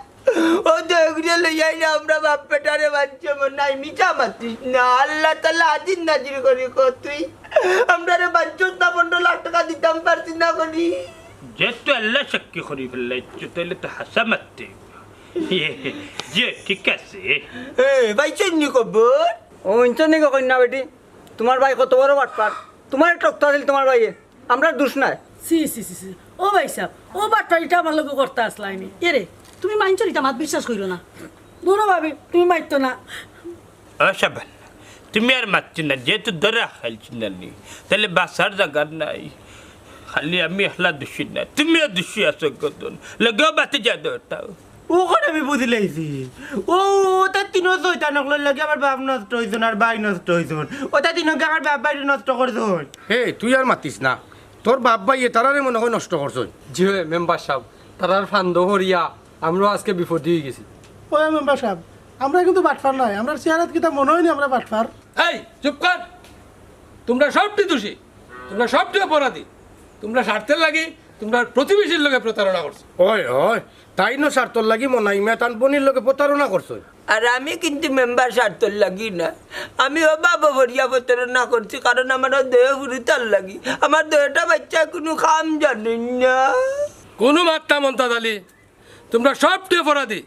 অউ দুগুরে লইয়া আইনা আমরার বাপ বেটারে বানছে মনাই, মিছা মাতিস না। আল্লাহ তাআলা হাজির নাজির করি ক তুই। আমরারে বানছস না, পনরো লাখ টেকা দিতাম পারছি না করি। যেহেতু আল্লাহ সাক্ষী করি ফালাইছো, তাইলে তো হাছা মাততে অইবো। ইয়ে, জি, ঠিক আছে। এ, পাইছইন নি খবর? ও, হুনছো নি গো কইন্যা বেটি? তুমার ভাই কত বড় বাটপার। তুমারে টক্তা দিল তুমার ভাইয়ে। আমরার দুষ নাই। ছি, ছি, ছি, ছি। ও ভাই সাব, অউ বাটপারিটা আমার লগে করতা আছলায় নি। এরে, তুমি মাইনষর ইতা মাত বিশ্বাস করিও না। দুরো ভাবি, তুমি মাতিও না। ও শাবানা, তুমি আর মাতিও না, যেহেতু ধরা খাইলছি না নি, তাইলে বাঁচার জাগা নাই। খালি আমি একলা দুষী না, তুমিও দুষী আছো গদন। লগেও বাতি যা দরতাও। অখন আমি বুঝিলাইছি। ও, অতা তিনো শয়তান অকলর লাগি আমার বাপ নষ্ট অইছইন আর ভাই নষ্ট অইছইন। অতা তিনগু আমার বাপ ভাইরে নষ্ট করছইন। হে, তুই আর মাতিস না। তোর বাপ ভাইয়ে তারারে মনে অয় নষ্ট করছইন। জি অয় মেম্বার সাব, তারার ফান্দো পড়িয়া আমরাও আজকে বিপদি অইগেছি। অয় মেম্বার সাব, আমরা কিন্তু বাটপার নায়, আমরার চেহারাত কিতা মনো অয়নি আমরা বাটপার। এই, চুপ কর। তুমরা সবটি দুষী, তুমরা সবটি অপরাধী। তুমরা স্বার্থর লাগি তুমরার প্রতিবেশীর লগে প্রতারণা করছো। অয়, অয়, তাইনও স্বার্থর লাগি মনাই মিয়া তান বইনর লগে প্রতারণা করছইন। আর আমি কিন্তু মেম্বার স্বার্থর লাগি না, আমি অভাবো পড়িয়া প্রতারণা করছি, কারণ আমার অউ দুইও পুরুতার লাগি। আমার দুইওটা বাইচ্চায় কুনু কাম জানইন না। কুনু মাত না মন্তাজ আলী, তুমরা সবটি অপরাধী।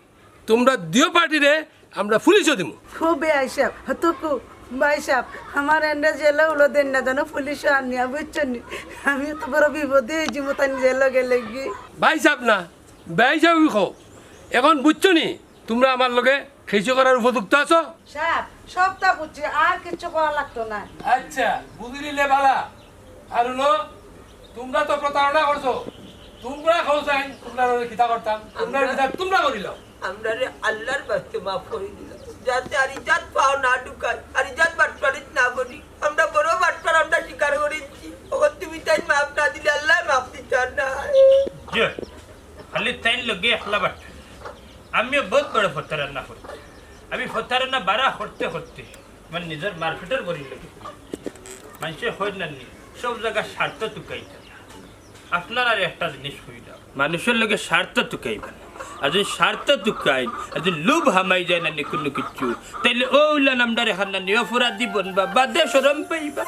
তুমরা দুইও পার্টিরে আমরা পুলিশো দিমু। ও বেয়াই সাব, হতকু, ভাই সাব, আমার এনরে জেলো উলো দেইন না যেন পুলিশো আনিয়া, বুঝছইন নি? আমি তো বড় বিপদে অইযিমু তাইন জেলো গেলেগি। ভাই সাব না, বেয়াই সাবউ কও। অখন বুঝছো নি? তুমরা আমার লগে খেইচি করার উপযুক্ত আছো? সাব, সবতা বুঝছি, আর কিচ্ছু কওয়া লাগতো না। আচ্ছা, বুঝিলিলে ভালা। আর হুনো, তুমরা তো প্রতারণা করছো, তুমরা কও চাইন, তুমরার লগে কিতা করতাম, তুমরার বিচার তুমরা করিলাও। আমরারে আল্লার ওয়াস্তে মাফ করি দিলাও, যাতে আর ইজাত পাও না ঢুকাই, আর ইজাত বাটপারিত না করি। আমরা বড় বাটপার, আমরা স্বীকার করিছি। অখন তুমি তাইন মাফ না দিলে আল্লায় মাফ দিতা না। জি, খালি তাইন লগে একলা বাটপার। আমিও বউত বড় প্রতারণা করছি। আমি প্রতারণা বারা করতে করতে আমার নিজর মার্কেটর বড়ি লগে মানষে কইন না নি, সব জাগা স্বার্থ তুকাইতা না। আপনারারে একটা জিনিস কইলাম, মানুষর লগে স্বার্থ তুকাইবা না। আর যদি স্বার্থ তুকাইন, আর যদি লোভ হামাই যায় না নি কুনু কিচ্ছু, তাইলে অউ উলান আমরারে খান না নি অপরাধী বনবা, বাদে শরম পাইবা।